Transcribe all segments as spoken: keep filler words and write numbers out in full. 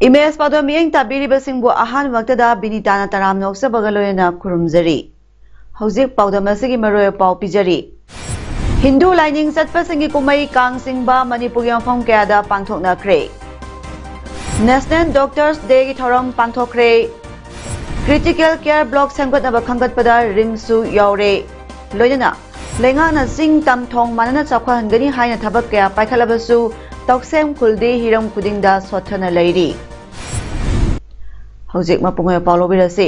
Image ꯄꯥꯎꯗꯝ ꯃꯤꯠꯌꯦꯡ ꯇꯥꯕꯤꯔꯤꯕꯁꯤꯡꯕꯨ ꯑꯍꯥꯟꯕꯃꯛꯇꯗ ꯕꯤꯅꯤꯇꯥꯅ ꯇꯔꯥꯝꯅ ꯑꯣꯛꯆꯕꯒ ꯂꯣꯏꯅꯅ ꯈꯨꯔꯨꯝꯖꯔꯤ꯫ ꯍꯧꯖꯤꯛ ꯄꯥꯎꯗꯝ ꯑꯁꯤꯒꯤ ꯃꯔꯨꯑꯣꯏꯕ ꯄꯥꯎ ꯄꯤꯖꯔꯤ꯫ ꯍꯤꯟꯗꯨ ꯂꯥꯏꯅꯤꯡ ꯆꯠꯄꯁꯤꯡꯒꯤ ꯀꯨꯝꯍꯩ ꯀꯥꯡ ꯆꯤꯡꯕ ꯃꯅꯤꯄꯨꯔꯒꯤ ꯃꯐꯝ ꯀꯌꯥꯗ ꯄꯥꯡꯊꯣꯛꯅꯈ꯭ꯔꯦ꯫ National Doctors Dayꯒꯤ ꯊꯧꯔꯝ ꯄꯥꯡꯊꯣꯛꯈ꯭ꯔꯦ꯫ Critical Care Block ꯁꯦꯝꯒꯠꯅꯕ ꯈꯟꯒꯠꯄꯗ RIMSꯁꯨ ꯌꯥꯎꯔꯦ꯫ ꯂꯣꯏꯅꯅ ꯂꯩꯉꯥꯛꯅ ꯆꯤꯡ ꯇꯝ ꯊꯣꯡ ꯃꯥꯟꯅꯅ ꯆꯥꯎꯈꯠꯍꯟꯒꯅꯤ ꯍꯥꯏꯅ ꯊꯕꯛ ꯀꯌꯥ ꯄꯥꯏꯈꯠꯂꯕꯁꯨ ꯇꯧꯁꯦꯝ ꯈꯨꯜꯗꯤ ꯍꯤꯔꯝ ꯈꯨꯗꯤꯡꯗ ꯁꯣꯠꯊꯅ ꯂꯩꯔꯤ꯫ ꯍꯧꯖꯤꯛ ꯃꯄꯨꯡ ꯑꯣꯏꯕ ꯄꯥꯎ ꯂꯧꯕꯤꯔꯁꯤ꯫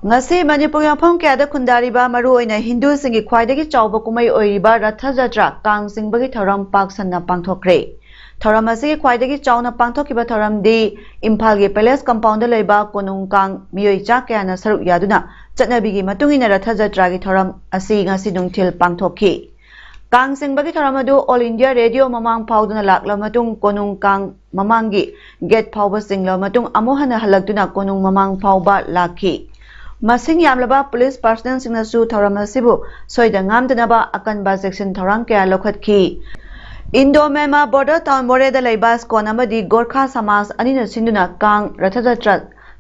ꯉꯁꯤ ꯃꯅꯤꯄꯨꯔꯒꯤ ꯃꯐꯝ ꯀꯌꯥꯗ ꯈꯨꯟꯗꯥꯔꯤꯕ ꯃꯔꯨꯑꯣꯏꯅ ꯍꯤꯟꯗꯨꯁꯤꯡꯒꯤ ꯈ꯭ꯋꯥꯏꯗꯒꯤ ꯆꯥꯎꯕ ꯀꯨꯝꯍꯩ ꯑꯣꯏꯔꯤꯕ ꯔꯊ ꯖꯇ꯭ꯔꯥ ꯀꯥꯡ ꯆꯤꯡꯕꯒꯤ ꯊꯧꯔꯝ ꯄꯥꯛ ꯁꯟꯅ ꯄꯥꯡꯊꯣꯛꯈ꯭ꯔꯦ꯫ ꯊꯧꯔꯝ ꯑꯁꯤꯒꯤ ꯈ꯭ꯋꯥꯏꯗꯒꯤ ꯆꯥꯎꯅ ꯄꯥꯡꯊꯣꯛꯈꯤꯕ ꯊꯧꯔꯝꯗꯤ ꯏꯝꯐꯥꯜꯒꯤ Palace Compoundꯗ ꯂꯩꯕ ꯀꯣꯅꯨꯡ ꯀꯥꯡ ꯃꯤꯑꯣꯏ ꯆꯥ ꯀꯌꯥꯅ ꯁꯔꯨꯛ ꯌꯥꯗꯨꯅ ꯆꯠꯅꯕꯤꯒꯤ ꯃꯇꯨꯡ ꯏꯟꯅ ꯔꯊ ꯖꯇ꯭ꯔꯥꯒꯤ ꯊꯧꯔꯝ ꯑꯁꯤ ꯉꯁꯤ ꯅꯨꯡꯊꯤꯜ ꯄꯥꯡꯊꯣꯛꯈꯤ꯫ ꯀꯥꯡ ꯆꯤꯡꯕꯒꯤ ꯊꯧꯔꯝ ꯑꯗꯨ All India Radio ꯃꯃꯥꯡ ꯐꯥꯎꯗꯨꯅ ꯂꯥꯛꯂꯕ ꯃꯇꯨꯡ ꯀꯣꯅꯨꯡ ꯀꯥꯡ ꯃꯃꯥꯡꯒꯤ ꯒꯦꯠ ꯐꯥꯎꯕ ꯆꯤꯡꯂꯕ ꯃꯇꯨꯡ ꯑꯃꯨꯛ ꯍꯟꯅ ꯍꯜꯂꯛꯇꯨꯅ ꯀꯣꯅꯨꯡ ꯃꯃꯥꯡ ꯐꯥꯎꯕ ꯂꯥꯛꯈꯤ꯫ ꯃꯁꯤꯡ ꯌꯥꯝꯂꯕ ꯄꯨꯂꯤꯁ ꯄꯥꯔꯁꯅꯦꯜꯁꯤꯡꯅꯁꯨ ꯊꯧꯔꯝ ꯑꯁꯤꯕꯨ ꯁꯣꯏꯗ ꯉꯥꯝꯗꯅꯕ ꯑꯀꯟꯕ ꯆꯦꯛꯁꯤꯟ ꯊꯧꯔꯥꯡ ꯀꯌꯥ ꯂꯧꯈꯠꯈꯤ꯫ ꯏꯟꯗꯣ ꯃꯦꯟꯃꯥ ꯕꯣꯔꯗꯔ ꯇꯥꯎꯟ ꯃꯣꯔꯦꯗ ꯂꯩꯕ ꯁ꯭ꯀꯣꯟ ꯑꯃꯗꯤ ꯒꯣꯔꯈꯥ ꯁꯃꯥꯖ ꯑꯅꯤꯅ ꯁꯤꯟꯗꯨꯅ ꯀꯥꯡ ꯔꯊ ꯖꯇ꯭ꯔꯥ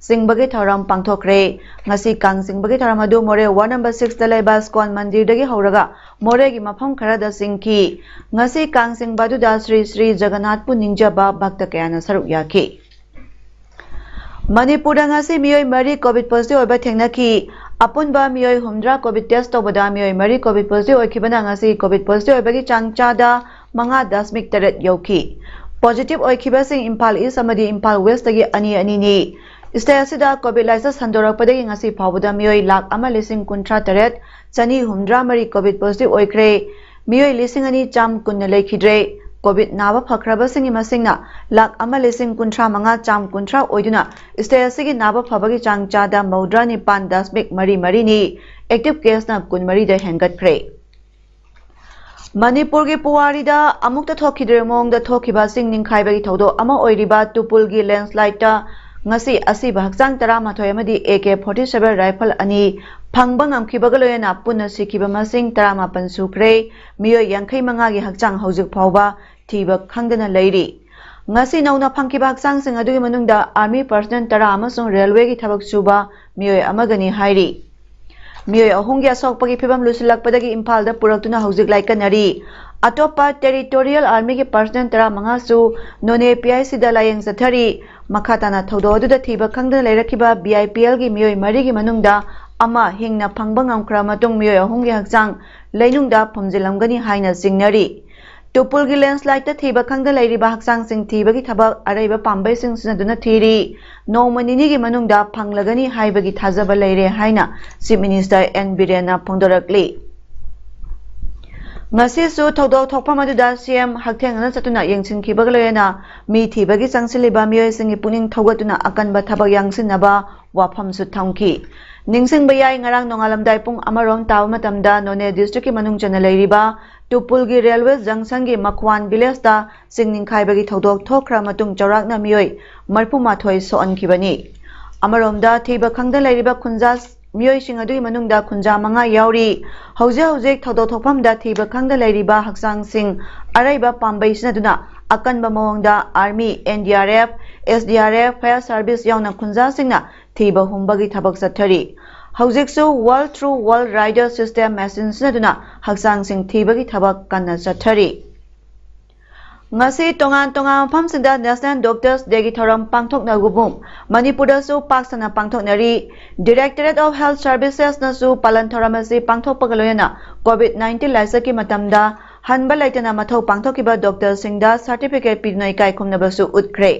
ꯆꯤꯡꯕꯒꯤ ꯊꯧꯔꯝ ꯄꯥꯡꯊꯣꯛꯈ꯭ꯔꯦ꯫ ꯉꯁꯤ ꯀꯥꯡ ꯆꯤꯡꯕꯒꯤ ꯊꯧꯔꯝ ꯑꯗꯨ ꯃꯣꯔꯦ ꯋꯥꯔꯗ ꯅꯝꯕꯔ ꯁꯤꯛꯁꯇ ꯂꯩꯕ ꯁ꯭ꯀꯣꯟ ꯃꯟꯗꯤꯔꯗꯒꯤ ꯍꯧꯔꯒ ꯃꯣꯔꯦꯒꯤ ꯃꯐꯝ ꯈꯔꯗ ꯆꯤꯡꯈꯤ꯫ ꯉꯁꯤ ꯀꯥꯡ ꯆꯤꯡꯕ ꯑꯗꯨꯗ ꯁ꯭ꯔꯤ ꯁ꯭ꯔꯤ ꯖꯒꯟꯅꯥꯊꯄꯨ ꯅꯤꯡꯖꯕ ꯚꯛꯇ ꯀꯌꯥꯅ ꯁꯔꯨꯛ ꯌꯥꯈꯤ꯫ ꯃꯅꯤꯄꯨꯔꯗ ꯉꯁꯤ ꯃꯤꯑꯣꯏ ꯃꯔꯤ ꯀꯣꯚꯤꯗ ꯄꯣꯖꯤꯇꯤꯚ ꯑꯣꯏꯕ ꯊꯦꯡꯅꯈꯤ꯫ ꯑꯄꯨꯟꯕ ꯃꯤꯑꯣꯏ ꯍꯨꯝꯗ꯭ꯔꯥ ꯀꯣꯚꯤꯗ ꯇꯦꯁ ꯇꯧꯕꯗ ꯃꯤꯑꯣꯏ ꯃꯔꯤ ꯀꯣꯚꯤꯗ ꯄꯣꯖꯤꯇꯤꯚ ꯑꯣꯏꯈꯤꯕꯅ ꯉꯁꯤ ꯀꯣꯚꯤꯗ ꯄꯣꯖꯤꯇꯤꯚ ꯑꯣꯏꯕꯒꯤ ꯆꯥꯡ ꯆꯥꯗ ꯃꯉꯥ ꯗꯁꯃꯤꯛ ꯇꯔꯦꯠ ꯌꯧꯈꯤ꯫ ꯄꯣꯖꯤꯇꯤꯚ ꯑꯣꯏꯈꯤꯕꯁꯤꯡ ꯏꯝꯐꯥꯜ ꯏꯁ ꯑꯃꯗꯤ ꯏꯝꯐꯥꯜ ꯋꯦꯁꯇꯒꯤ ꯑꯅꯤ ꯑꯅꯤꯅꯤ꯫ ꯁ꯭ꯇꯦꯠ ꯑꯁꯤꯗ ꯀꯣꯚꯤꯗ ꯂꯥꯏꯆꯠ ꯁꯟꯗꯣꯔꯛꯄꯗꯒꯤ ꯉꯁꯤ ꯐꯥꯎꯕꯗ ꯃꯤꯑꯣꯏ ꯂꯥꯈ ꯑꯃ ꯂꯤꯁꯤꯡ ꯀꯨꯟꯊ꯭ꯔꯥ ꯇꯔꯦꯠ ꯆꯅꯤ ꯍꯨꯝꯗ꯭ꯔꯥ ꯃꯔꯤ ꯀꯣꯚꯤꯗ ꯄꯣꯖꯤꯇꯤꯚ ꯑꯣꯏꯈ꯭ꯔꯦ꯫ ꯃꯤꯑꯣꯏ ꯂꯤꯁꯤꯡ ꯑꯅꯤ ꯆꯥꯝ ꯀꯨꯟꯅ ꯂꯩꯈꯤꯗ꯭ꯔꯦ꯫ ꯀꯣꯚꯤꯗ ꯅꯥꯕ ꯐꯈ꯭ꯔꯕꯁꯤꯡꯒꯤ ꯃꯁꯤꯡꯅ ꯂꯥꯈ ꯑꯃ ꯂꯤꯁꯤꯡ ꯀꯨꯟꯊ꯭ꯔꯥ ꯃꯉꯥ ꯆꯥꯝ ꯀꯨꯟꯊ꯭ꯔꯥ ꯑꯣꯏꯗꯨꯅ ꯁ꯭ꯇꯦꯠ ꯑꯁꯤꯒꯤ ꯅꯥꯕ ꯐꯕꯒꯤ ꯆꯥꯡ ꯆꯥꯗ ꯃꯧꯗ꯭ꯔꯥ ꯅꯤꯄꯥꯟ ꯗꯁꯃꯤꯛ ꯃꯔꯤ ꯃꯔꯤꯅꯤ꯫ ꯑꯦꯛꯇꯤꯚ ꯀꯦꯁꯅ ꯀꯨꯟꯃꯔꯤꯗ ꯍꯦꯟꯒꯠꯈ꯭ꯔꯦ꯫ ꯃꯅꯤꯄꯨꯔꯒꯤ ꯄꯨꯋꯥꯔꯤꯗ ꯑꯃꯨꯛꯇ ꯊꯣꯛꯈꯤꯗ꯭ꯔꯤꯕ ꯃꯑꯣꯡꯗ ꯊꯣꯛꯈꯤꯕ ꯆꯤꯡ ꯅꯤꯡꯈꯥꯏꯕꯒꯤ ꯊꯧꯗꯣꯛ ꯑꯃ ꯑꯣꯏꯔꯤꯕ ꯇꯨꯄꯨꯜꯒꯤ ꯂꯦꯟꯁꯂꯥꯏꯠꯇ ꯉꯁꯤ ꯑꯁꯤꯕ ꯍꯛꯆꯥꯡ ꯇꯔꯥꯃꯥꯊꯣꯏ ꯑꯃꯗꯤ A K forty seven rifle ꯑꯅꯤ ꯐꯪꯕ ꯉꯝꯈꯤꯕꯒ ꯂꯣꯏꯅꯅ ꯄꯨꯟꯅ ꯁꯤꯈꯤꯕ ꯃꯁꯤꯡ ꯇꯔꯥꯃꯥꯄꯟ ꯁꯨꯈ꯭ꯔꯦ꯫ ꯃꯤꯑꯣꯏ ꯌꯥꯡꯈꯩ ꯃꯉꯥꯒꯤ ꯍꯛꯆꯥꯡ ꯍꯧꯖꯤꯛ ꯐꯥꯎꯕ ꯊꯤꯕ ꯈꯪꯗꯅ ꯂꯩꯔꯤ꯫ ꯉꯁꯤ ꯅꯧꯅ ꯐꯪꯈꯤꯕ ꯍꯛꯆꯥꯡꯁꯤꯡ ꯑꯗꯨꯒꯤ ꯃꯅꯨꯡꯗ ꯑꯥꯔꯃꯤ ꯄꯔꯁꯅꯦꯜ ꯇꯔꯥ ꯑꯃꯁꯨꯡ ꯔꯦꯜꯋꯦꯒꯤ ꯊꯕꯛ ꯁꯨꯕ ꯃꯤꯑꯣꯏ ꯑꯃꯒꯅꯤ ꯍꯥꯏꯔꯤ꯫ ꯃꯤꯑꯣꯏ ꯑꯍꯨꯝꯒꯤ ꯑꯁꯣꯛꯄꯒꯤ ꯐꯤꯕꯝ ꯂꯨꯁꯤꯜꯂꯛꯄꯗꯒꯤ ꯏꯝꯐꯥꯜꯗ ꯄꯨꯔꯛꯇꯨꯅ ꯍꯧꯖꯤꯛ ꯂꯥꯏꯀꯠꯅꯔꯤ꯫ ꯑꯇꯣꯞꯄ ꯇꯦꯔꯤꯇꯣꯔꯤꯌꯦꯜ ꯑꯥꯔꯃꯤꯒꯤ ꯄꯔꯁꯅꯦꯜ ꯇꯔꯥꯃꯉꯥꯁꯨ ꯅꯣꯅꯦ ꯄꯤ ꯑꯥꯏ ꯁꯤꯗ ꯂꯥꯌꯦꯡ ꯆꯠꯊꯔꯤ꯫ ꯃꯈꯥ ꯇꯥꯅ ꯊꯧꯗꯣꯛ ꯑꯗꯨꯗ ꯊꯤꯕ ꯈꯪꯗꯅ ꯂꯩꯔꯛꯈꯤꯕ ꯕꯤ ꯑꯥꯏ ꯄꯤ ꯑꯦꯜꯒꯤ ꯃꯤꯑꯣꯏ ꯃꯔꯤꯒꯤ ꯃꯅꯨꯡꯗ ꯑꯃ ꯍꯤꯡꯅ ꯐꯪꯕ ꯉꯝꯈ꯭ꯔ ꯃꯇꯨꯡ ꯃꯤꯑꯣꯏ ꯑꯍꯨꯝꯒꯤ ꯍꯛꯆꯥꯡ ꯂꯩꯅꯨꯡꯗ ꯐꯨꯝꯖꯤꯜꯂꯝꯒꯅꯤ ꯍꯥꯏꯅ ꯆꯤꯡꯅꯔꯤ꯫ ꯇꯨꯄꯨꯜꯒꯤ ꯂꯦꯟꯁꯂꯥꯏꯠꯇ ꯊꯤꯕ ꯈꯪꯗ ꯂꯩꯔꯤꯕ ꯍꯛꯆꯥꯡꯁꯤꯡ ꯊꯤꯕꯒꯤ ꯊꯕꯛ ꯑꯔꯩꯕ ꯄꯥꯝꯕꯩꯁꯤꯡ ꯁꯤꯖꯤꯟꯅꯗꯨꯅ ꯊꯤꯔꯤ꯫ ꯅꯣꯡꯃ ꯅꯤꯅꯤꯒꯤ ꯃꯅꯨꯡꯗ ꯐꯪꯂꯒꯅꯤ ꯍꯥꯏꯕꯒꯤ ꯊꯥꯖꯕ ꯂꯩꯔꯦ ꯍꯥꯏꯅ ꯆꯤꯐ ꯃꯤꯅꯤꯁꯇꯔ ꯑꯦꯟ ꯕꯤꯔꯦꯟꯅ ꯐꯣꯡꯗꯣꯔꯛꯂꯤ꯫ ꯉꯁꯤꯁꯨ ꯊꯧꯗꯣꯛ ꯊꯣꯛꯐꯝ ꯑꯗꯨꯗ ꯁꯤ ꯑꯦꯝ ꯍꯛꯊꯦꯡꯅꯅ ꯆꯠꯇꯨꯅ ꯌꯦꯡꯁꯤꯟꯈꯤꯕꯒ ꯂꯣꯏꯅꯅ ꯃꯤ ꯊꯤꯕꯒꯤ ꯆꯪꯁꯤꯜꯂꯤꯕ ꯃꯤꯑꯣꯏꯁꯤꯡꯒꯤ ꯄꯨꯛꯅꯤꯡ ꯊꯧꯒꯠꯇꯨꯅ ꯑꯀꯟꯕ ꯊꯕꯛ ꯌꯥꯡꯁꯤꯟꯅꯕ ꯋꯥꯐꯝꯁꯨ ꯊꯝꯈꯤ꯫ ꯅꯤꯡꯁꯤꯡꯕ ꯌꯥꯏ, ꯉꯔꯥꯡ ꯅꯣꯡꯉꯥꯜꯂꯝꯗꯥꯏ ꯄꯨꯡ ꯑꯃꯔꯣꯝ ꯇꯥꯕ ꯃꯇꯝꯗ ꯅꯣꯅꯦ ꯗꯤꯁꯇ꯭ꯔꯤꯛꯀꯤ ꯃꯅꯨꯡ ꯆꯟꯅ ꯂꯩꯔꯤꯕ ꯇꯨꯄꯨꯜꯒꯤ ꯔꯦꯜꯋꯦ ꯖꯪꯁꯟꯒꯤ ꯃꯈ꯭ꯋꯥꯟ ꯚꯤꯂꯦꯖꯇ ꯆꯤꯡ ꯅꯤꯡꯈꯥꯏꯕꯒꯤ ꯊꯧꯗꯣꯛ ꯊꯣꯛꯈ꯭ꯔ ꯃꯇꯨꯡ ꯆꯥꯎꯔꯥꯛꯅ ꯃꯤꯑꯣꯏ ꯃꯔꯤꯐꯨ ꯃꯥꯊꯣꯏ ꯁꯣꯛꯍꯟꯈꯤꯕꯅꯤ꯫ ꯑꯃꯔꯣꯝꯗ ꯊꯤꯕ ꯈꯪꯗ ꯂꯩꯔꯤꯕ ꯈꯨꯟꯖꯥ ꯃꯤꯑꯣꯏꯁꯤꯡ ꯑꯗꯨꯒꯤ ꯃꯅꯨꯡꯗ ꯈꯨꯟꯖꯥ ꯃꯉꯥ ꯌꯥꯎꯔꯤ꯫ ꯍꯧꯖꯤꯛ ꯍꯧꯖꯤꯛ ꯊꯧꯗꯣꯛ ꯊꯣꯛꯐꯝꯗ ꯊꯤꯕ ꯈꯪꯗ ꯂꯩꯔꯤꯕ ꯍꯛꯆꯥꯡꯁꯤꯡ ꯑꯔꯩꯕ ꯄꯥꯝꯕꯩ ꯁꯤꯖꯤꯟꯅꯗꯨꯅ ꯑꯀꯟꯕ ꯃꯑꯣꯡꯗ army, N D R F, S D R F, Fire service ꯌꯥꯎꯅ ꯈꯨꯟꯖꯥꯁꯤꯡꯅ ꯊꯤꯕ ꯍꯨꯝꯕꯒꯤ ꯊꯕꯛ ꯆꯠꯊꯔꯤ꯫ ꯍꯧꯖꯤꯛꯁꯨ world through world rider system machine ꯁꯤꯖꯤꯟꯅꯗꯨꯅ ꯍꯛꯆꯥꯡꯁꯤꯡ ꯊꯤꯕꯒꯤ ꯊꯕꯛ ꯀꯟꯅ ꯆꯠꯊꯔꯤ꯫ ꯉꯁꯤ ꯇꯣꯉꯥꯟ ꯇꯣꯉꯥꯟꯕ ꯃꯐꯝꯁꯤꯡꯗ ꯅꯦꯁꯅꯦꯜ ꯗꯣꯛꯇꯔꯁ ꯗꯦꯒꯤ ꯊꯧꯔꯝ ꯄꯥꯡꯊꯣꯛꯅꯕꯒꯨꯝ ꯃꯅꯤꯄꯨꯔꯗꯁꯨ ꯄꯥꯛ ꯁꯟꯅ ꯄꯥꯡꯊꯣꯛꯅꯔꯤ꯫ ꯗꯤꯔꯦꯛꯇꯣꯔꯦꯠ ꯑꯣꯐ ꯍꯦꯜꯊ ꯁꯔꯚꯤꯁꯦꯁꯅꯁꯨ ꯄꯥꯂꯟ ꯊꯧꯔꯝ ꯑꯁꯤ ꯄꯥꯡꯊꯣꯛꯄꯒ ꯂꯣꯏꯅꯅ ꯀꯣꯚꯤꯗ ꯅꯥꯏꯟꯇꯤꯟ ꯂꯥꯏꯆꯠꯀꯤ ꯃꯇꯝꯗ ꯍꯟꯕ ꯂꯩꯇꯅ ꯃꯊꯧ ꯄꯥꯡꯊꯣꯛꯈꯤꯕ ꯗꯣꯛꯇꯔꯁꯤꯡꯗ ꯁꯥꯔꯇꯤꯐꯤꯀꯦꯠ ꯄꯤꯗꯨꯅ ꯏꯀꯥꯏ ꯈꯨꯝꯅꯕꯁꯨ ꯎꯠꯈ꯭ꯔꯦ꯫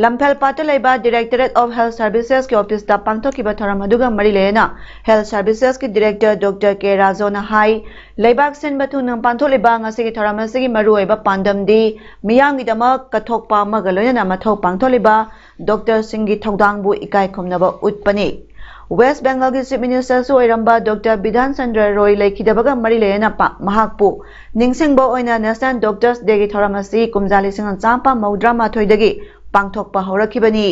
ꯂꯝꯐꯦꯜ ꯄꯥꯠꯇ ꯂꯩꯕ Directorate of Health Servicesꯀꯤ ꯑꯣꯐꯤꯁꯇ ꯄꯥꯡꯊꯣꯛꯈꯤꯕ ꯊꯧꯔꯝ ꯑꯗꯨꯒ ꯃꯔꯤ ꯂꯩꯅꯅ Health Servicesꯀꯤ Director Doctor K ꯔꯥꯖꯣꯅ ꯍꯥꯏ, ꯂꯩꯕꯥꯛ ꯁꯤꯟꯕ ꯊꯨꯡꯅ ꯄꯥꯡꯊꯣꯛꯂꯤꯕ ꯉꯁꯤꯒꯤ ꯊꯧꯔꯝ ꯑꯁꯤꯒꯤ ꯃꯔꯨꯑꯣꯏꯕ ꯄꯥꯟꯗꯝꯗꯤ ꯃꯤꯌꯥꯝꯒꯤꯗꯃꯛ ꯀꯠꯊꯣꯛꯄ ꯑꯃꯒ ꯂꯣꯏꯅꯅ ꯃꯊꯧ ꯄꯥꯡꯊꯣꯛꯂꯤꯕ ꯗꯣꯛꯇꯔꯁꯤꯡꯒꯤ ꯊꯧꯗꯥꯡꯕꯨ ꯏꯀꯥꯏ ꯈꯨꯝꯅꯕ ꯎꯠꯄꯅꯤ꯫ ꯋꯦꯁ ꯕꯦꯡꯒꯜꯒꯤ Chief Ministerꯁꯨ ꯑꯣꯏꯔꯝꯕ ꯗꯣꯛꯇꯔ ꯕꯤꯙꯥꯟ ꯆꯟꯗ꯭ꯔ ꯔꯣꯏ ꯂꯩꯈꯤꯗꯕꯒ ꯃꯔꯤ ꯂꯩꯅꯅ ꯄ-, ꯃꯍꯥꯛꯄꯨ ꯅꯤꯡꯁꯤꯡꯕ ꯑꯣꯏꯅ National Doctors Dayꯒꯤ ꯊꯧꯔꯝ ꯑꯁꯤ ꯀꯨꯝꯖꯥ ꯂꯤꯁꯤꯡ ꯑꯃ ꯆꯥꯃꯥꯄꯟ ꯃꯧꯗ꯭ꯔꯥ ꯃꯥꯊꯣꯏꯗꯒꯤ ꯄꯥꯡꯊꯣꯛꯄ ꯍꯧꯔꯛꯈꯤꯕꯅꯤ꯫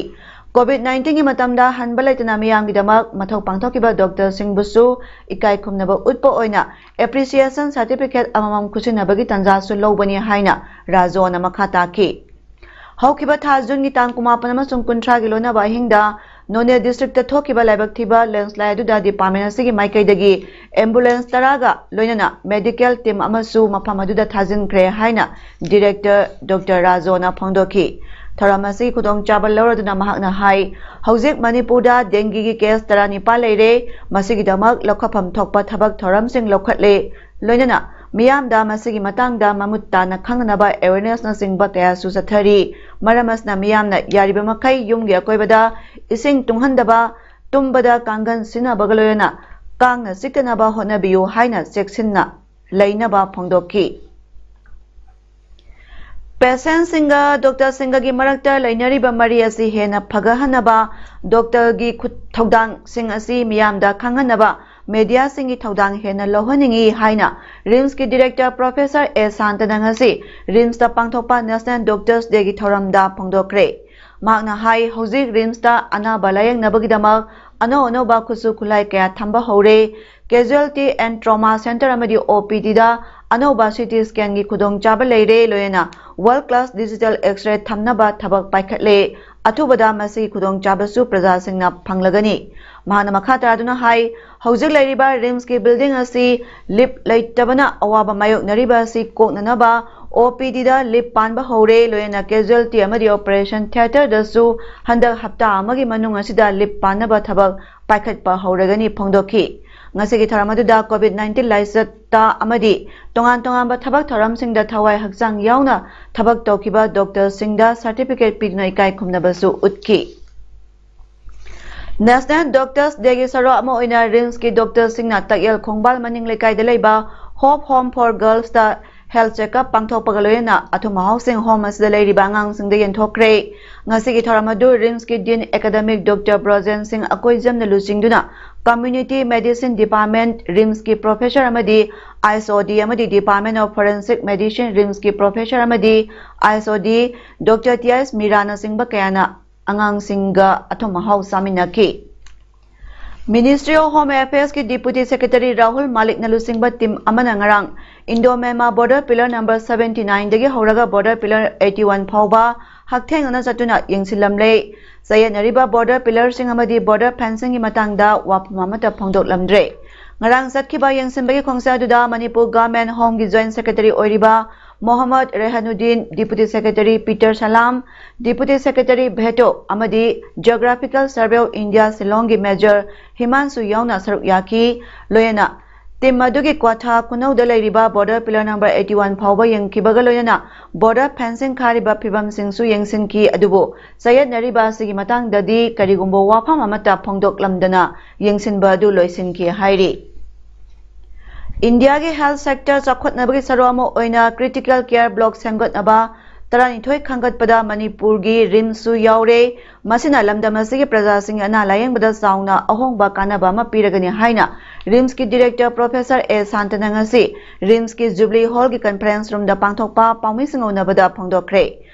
COVID nineteenꯒꯤ ꯃꯇꯝꯗ ꯍꯟꯕ ꯂꯩꯇꯅ ꯃꯤꯌꯥꯝꯒꯤꯗꯃꯛ ꯃꯊꯧ ꯄꯥꯡꯊꯣꯛꯈꯤꯕ ꯗꯣꯛꯇꯔꯁꯤꯡꯕꯨꯁꯨ ꯏꯀꯥꯏ ꯈꯨꯝꯅꯕ ꯎꯠꯄ ꯑꯣꯏꯅ Appreciation Certificate ꯑꯃꯃꯝ ꯈꯨꯠꯁꯤꯟꯅꯕꯒꯤ ꯇꯥꯟꯖꯥꯁꯨ ꯂꯧꯕꯅꯤ ꯍꯥꯏꯅ ꯔꯥꯖꯣꯅ ꯃꯈꯥ ꯇꯥꯈꯤ꯫ ꯍꯧꯈꯤꯕ ꯊꯥ ꯖꯨꯟꯒꯤ ꯇꯥꯡ ꯀꯨꯟꯃꯥꯄꯟ ꯑꯃꯁꯨꯡ ꯀꯨꯟꯊ꯭ꯔꯥꯒꯤ ꯂꯣꯏꯅꯕ ꯑꯍꯤꯡꯗ ꯅꯣꯅꯦ districtꯇ ꯊꯣꯛꯈꯤꯕ ꯂꯥꯏꯕꯛ ꯊꯤꯕ landslide ꯑꯗꯨꯗ department ꯑꯁꯤꯒꯤ ꯃꯥꯏꯀꯩꯗꯒꯤ ambulance ꯇꯔꯥꯒ ꯂꯣꯏꯅꯅ medical team ꯑꯃꯁꯨ ꯃꯐꯝ ꯑꯗꯨꯗ ꯊꯥꯖꯤꯟꯈ꯭ꯔꯦ ꯍꯥꯏꯅ Director ꯗꯣꯛꯇꯔ ꯔꯥꯖꯣꯅ ꯐꯣꯡꯗꯣꯛꯈꯤ꯫ ꯊꯧꯔꯝ ꯑꯁꯤꯒꯤ ꯈꯨꯗꯣꯡꯆꯥꯕ ꯂꯧꯔꯗꯨꯅ ꯃꯍꯥꯛꯅ ꯍꯥꯏ, ꯍꯧꯖꯤꯛ ꯃꯅꯤꯄꯨꯔꯗ dengueꯒꯤ case ꯇꯔꯥꯅꯤꯄꯥꯜ ꯂꯩꯔꯦ, ꯃꯁꯤꯒꯤꯗꯃꯛ ꯂꯧꯈꯠꯐꯝ ꯊꯣꯛꯄ ꯊꯕꯛ ꯊꯧꯔꯝꯁꯤꯡ ꯂꯧꯈꯠꯂꯦ꯫ ꯂꯣꯏꯅꯅ ꯃꯤꯌꯥꯝꯗ ꯃꯁꯤꯒꯤ ꯃꯇꯥꯡꯗ ꯃꯃꯨꯠ ꯇꯥꯅ ꯈꯪꯅꯅꯕ awarenessꯅꯆꯤꯡꯕ ꯀꯌꯥꯁꯨ ꯆꯠꯊꯔꯤ꯫ ꯃꯔꯝ ꯑꯁꯤꯅ ꯃꯤꯌꯥꯝꯅ ꯌꯥꯔꯤꯕ ꯃꯈꯩ ꯌꯨꯝꯒꯤ ꯑꯀꯣꯏꯕꯗ ꯏꯁꯤꯡ ꯇꯨꯡꯍꯟꯗꯕ, ꯇꯨꯝꯕꯗ ꯀꯥꯡꯒꯟ ꯁꯤꯖꯤꯟꯅꯕꯒ ꯂꯣꯏꯅꯅ ꯀꯥꯡꯅ ꯆꯤꯛꯇꯅꯕ ꯍꯣꯠꯅꯕꯤꯌꯨ ꯍꯥꯏꯅ ꯆꯦꯛꯁꯤꯟꯅ ꯂꯩꯅꯕ ꯐꯣꯡꯗꯣꯛꯈꯤ꯫ Patientꯁꯤꯡꯒ ꯗꯣꯛꯇꯔꯁꯤꯡꯒꯒꯤ ꯃꯔꯛꯇ ꯂꯩꯅꯔꯤꯕ ꯃꯔꯤ ꯑꯁꯤ ꯍꯦꯟꯅ ꯐꯒꯠꯍꯟꯅꯕ ꯗꯣꯛꯇꯔꯒꯤ ꯈꯨꯠ-, ꯊꯧꯗꯥꯡꯁꯤꯡ ꯑꯁꯤ ꯃꯤꯌꯥꯝꯗ ꯈꯪꯍꯟꯅꯕ mediaꯁꯤꯡꯒꯤ ꯊꯧꯗꯥꯡ ꯍꯦꯟꯅ ꯂꯧꯍꯟꯅꯤꯡꯏ ꯍꯥꯏꯅ RIMSꯀꯤ Director Professor A ꯁꯥꯟꯇꯅ ꯉꯁꯤ RIMSꯇ ꯄꯥꯡꯊꯣꯛꯄ National Doctors Dayꯒꯤ ꯊꯧꯔꯝꯗ ꯐꯣꯡꯗꯣꯛꯈ꯭ꯔꯦ꯫ ꯃꯍꯥꯛꯅ ꯍꯥꯏ, ꯍꯧꯖꯤꯛ RIMSꯇ ꯑꯅꯥꯕ ꯂꯥꯌꯦꯡꯅꯕꯒꯤꯗꯃꯛ ꯑꯅꯧ ꯑꯅꯧꯕ ꯈꯨꯠꯁꯨ ꯈꯨꯠꯂꯥꯏ ꯀꯌꯥ ꯊꯝꯕ ꯍꯧꯔꯦ꯫ Casualty and Trauma Center ꯑꯃꯗꯤ OPDꯗ ꯑꯅꯧꯕ CT scanꯒꯤ ꯈꯨꯗꯣꯡꯆꯥꯕ ꯂꯩꯔꯦ, ꯂꯣꯏꯅꯅ world class digital X-ray ꯊꯝꯅꯕ ꯊꯕꯛ ꯄꯥꯏꯈꯠꯂꯦ꯫ ꯑꯊꯨꯕꯗ ꯃꯁꯤꯒꯤ ꯈꯨꯗꯣꯡꯆꯥꯕꯁꯨ ꯄ꯭ꯔꯖꯥꯁꯤꯡꯅ ꯐꯪꯂꯒꯅꯤ꯫ ꯃꯍꯥꯛꯅ ꯃꯈꯥ ꯇꯥꯗꯨꯅ ꯍꯥꯏ, ꯍꯧꯖꯤꯛ ꯂꯩꯔꯤꯕ RIMSꯀꯤ building ꯑꯁꯤ lift ꯂꯩꯇꯕꯅ ꯑꯋꯥꯕ ꯃꯥꯌꯣꯛꯅꯔꯤꯕ ꯑꯁꯤ ꯀꯣꯛꯅꯅꯕ OPDꯗ lift ꯄꯥꯟꯕ ꯍꯧꯔꯦ, ꯂꯣꯏꯅꯅ casualty ꯑꯃꯗꯤ operation theatreꯗꯁꯨ ꯍꯟꯗꯛ ꯍꯞꯇꯥ ꯑꯃꯒꯤ ꯃꯅꯨꯡ ꯑꯁꯤꯗ lift ꯄꯥꯟꯅꯕ ꯊꯕꯛ ꯄꯥꯏꯈꯠꯄ ꯍꯧꯔꯒꯅꯤ ꯐꯣꯡꯗꯣꯛꯈꯤ꯫ ꯉꯁꯤꯒꯤ ꯊꯧꯔꯝ ꯑꯗꯨꯗ COVID nineteen ꯂꯥꯏꯆꯠꯇ ꯑꯃꯗꯤ ꯇꯣꯉꯥꯟ ꯇꯣꯉꯥꯟꯕ ꯊꯕꯛ ꯊꯧꯔꯝꯁꯤꯡꯗ ꯊꯋꯥꯏ ꯍꯛꯆꯥꯡ ꯌꯥꯎꯅ ꯊꯕꯛ ꯇꯧꯈꯤꯕ ꯗꯣꯛꯇꯔꯁꯤꯡꯗ ꯁꯥꯔꯇꯤꯐꯤꯀꯦꯠ ꯄꯤꯗꯨꯅ ꯏꯀꯥꯏ ꯈꯨꯝꯅꯕꯁꯨ ꯎꯠꯈꯤ꯫ National Doctors Day ꯒꯤ ꯁꯔꯨꯛ ꯑꯃ ꯑꯣꯏꯅ ꯔꯤꯝꯁꯀꯤ ꯗꯣꯛꯇꯔꯁꯤꯡꯅ ꯇꯛꯌꯦꯜ ꯈꯣꯡꯕꯥꯜ ꯃꯅꯤꯡ ꯂꯩꯀꯥꯏꯗ ꯂꯩꯕ Hope Home for Girls ꯇ health checkup ꯄꯥꯡꯊꯣꯛꯄꯒ ꯂꯣꯏꯅꯅ ꯑꯊꯨꯝ ꯑꯍꯥꯎꯁꯤꯡ home ꯑꯁꯤꯗ ꯂꯩꯔꯤꯕ ꯑꯉꯥꯡꯁꯤꯡꯗ ꯌꯦꯟꯊꯣꯛꯈ꯭ꯔꯦ꯫ ꯉꯁꯤꯒꯤ ꯊꯧꯔꯝ ꯑꯗꯨ ꯔꯤꯝꯁꯀꯤ Dean Academic ꯗꯣꯛꯇꯔ ꯕ꯭ꯔꯣꯖꯦꯟ ꯁꯤꯡ ꯑꯀꯣꯏꯖꯝꯅ ꯂꯨꯆꯤꯡꯗꯨꯅ Community Medicine Department ꯔꯤꯝꯁꯀꯤ professor ꯑꯃꯗꯤ ISOD ꯑꯃꯗꯤ Department of Forensic Medicine ꯔꯤꯝꯁꯀꯤ professor ꯑꯃꯗꯤ ISOD ꯗꯣꯛꯇꯔ ꯇꯤ ꯑꯦꯁ ꯃꯤꯔꯥꯅꯆꯤꯡꯕ ꯀꯌꯥꯅ ꯑꯉꯥꯡꯁꯤꯡꯒ ꯑꯊꯨꯝ ꯑꯍꯥꯎ ꯆꯥꯃꯤꯟꯅꯈꯤ꯫ Ministry of Home Affairs ꯀꯤ Deputy Secretary ꯔꯥꯍꯨꯜ ꯃꯥꯂꯤꯛꯅ ꯂꯨꯆꯤꯡꯕ team ꯑꯃꯅ ꯉꯔꯥꯡ Indo-Myanmar border pillar number seventy nine ꯗꯒꯤ ꯍꯧꯔꯒ border pillar eighty one ꯐꯥꯎꯕ ꯍꯛꯊꯦꯡꯅꯅ ꯆꯠꯇꯨꯅ ꯌꯦꯡꯁꯤꯜꯂꯝꯂꯦ꯫ ꯆꯌꯦꯠꯅꯔꯤꯕ border pillar ꯁꯤꯡ ꯑꯃꯗꯤ border fencing ꯒꯤ ꯃꯇꯥꯡꯗ ꯋꯥꯐꯝ ꯑꯃꯠꯇ ꯐꯣꯡꯗꯣꯛꯂꯝꯗ꯭ꯔꯦ꯫ ꯉꯔꯥꯡ ꯆꯠꯈꯤꯕ ꯌꯦꯡꯁꯤꯟꯕꯒꯤ ꯈꯣꯡꯆꯠ ꯑꯗꯨꯗ ꯃꯅꯤꯄꯨꯔ Government Home ꯒꯤ Joint Secretary ꯑꯣꯏꯔꯤꯕ ꯃꯣꯍꯝꯃꯗ ꯔꯦꯍꯥꯅꯨꯗꯤꯟ, Deputy Secretary ꯄꯤꯇꯔ ꯁꯂꯥꯝ, Deputy Secretary ꯚꯦꯇꯣ ꯑꯃꯗꯤ Geographical Survey of India ꯁꯤꯂꯣꯡꯒꯤ Major ꯍꯤꯃꯥꯟꯁꯨ ꯌꯥꯎꯅ ꯁꯔꯨꯛ ꯌꯥꯈꯤ꯫ ꯂꯣꯏꯅꯅ team ꯑꯗꯨꯒꯤ ꯀ꯭ꯋꯥꯊꯥ ꯈꯨꯅꯧꯗ ꯂꯩꯔꯤꯕ border pillar number eighty one ꯐꯥꯎꯕ ꯌꯦꯡꯈꯤꯕꯒ ꯂꯣꯏꯅꯅ border fencing ꯈꯥꯔꯤꯕ ꯐꯤꯕꯝꯁꯤꯡꯁꯨ ꯌꯦꯡꯁꯤꯟꯈꯤ꯫ ꯑꯗꯨꯕꯨ ꯆꯌꯦꯠꯅꯔꯤꯕ ꯑꯁꯤꯒꯤ ꯃꯇꯥꯡꯗꯗꯤ ꯀꯔꯤꯒꯨꯝꯕ ꯋꯥꯐꯝ ꯑꯃꯠꯇ ꯐꯣꯡꯗꯣꯛꯂꯝꯗꯅ ꯌꯦꯡꯁꯤꯟꯕ ꯑꯗꯨ ꯂꯣꯏꯁꯤꯟꯈꯤ ꯍꯥꯏꯔꯤ꯫ ꯏꯟꯗꯤꯌꯥꯒꯤ health sector ꯆꯥꯎꯈꯠꯅꯕꯒꯤ ꯁꯔꯨꯛ ꯑꯃ ꯑꯣꯏꯅ critical care block ꯁꯦꯝꯒꯠꯅꯕ ꯇꯔꯥꯅꯤꯊꯣꯏ ꯈꯟꯒꯠꯄꯗ ꯃꯅꯤꯄꯨꯔꯒꯤ ꯔꯤꯝꯁꯁꯨ ꯌꯥꯎꯔꯦ꯫ ꯃꯁꯤꯅ ꯂꯝꯗꯝ ꯑꯁꯤꯒꯤ ꯄ꯭ꯔꯖꯥꯁꯤꯡꯒꯤ ꯑꯅꯥ ꯂꯥꯌꯦꯡꯕꯗ ꯆꯥꯎꯅ ꯑꯍꯣꯡꯕ ꯀꯥꯟꯅꯕ ꯑꯃ ꯄꯤꯔꯒꯅꯤ ꯍꯥꯏꯅ ꯔꯤꯝꯁꯀꯤ director professor ꯑꯦ ꯁꯥꯟꯇꯅ ꯉꯁꯤ ꯔꯤꯝꯁꯀꯤ Jubilee Hall ꯒꯤ conference room ꯗ ꯄꯥꯡꯊꯣꯛꯄ ꯄꯥꯎꯃꯤꯁꯤꯡ ꯎꯅꯕꯗ ꯐꯣꯡꯗꯣꯛꯈ꯭ꯔꯦ꯫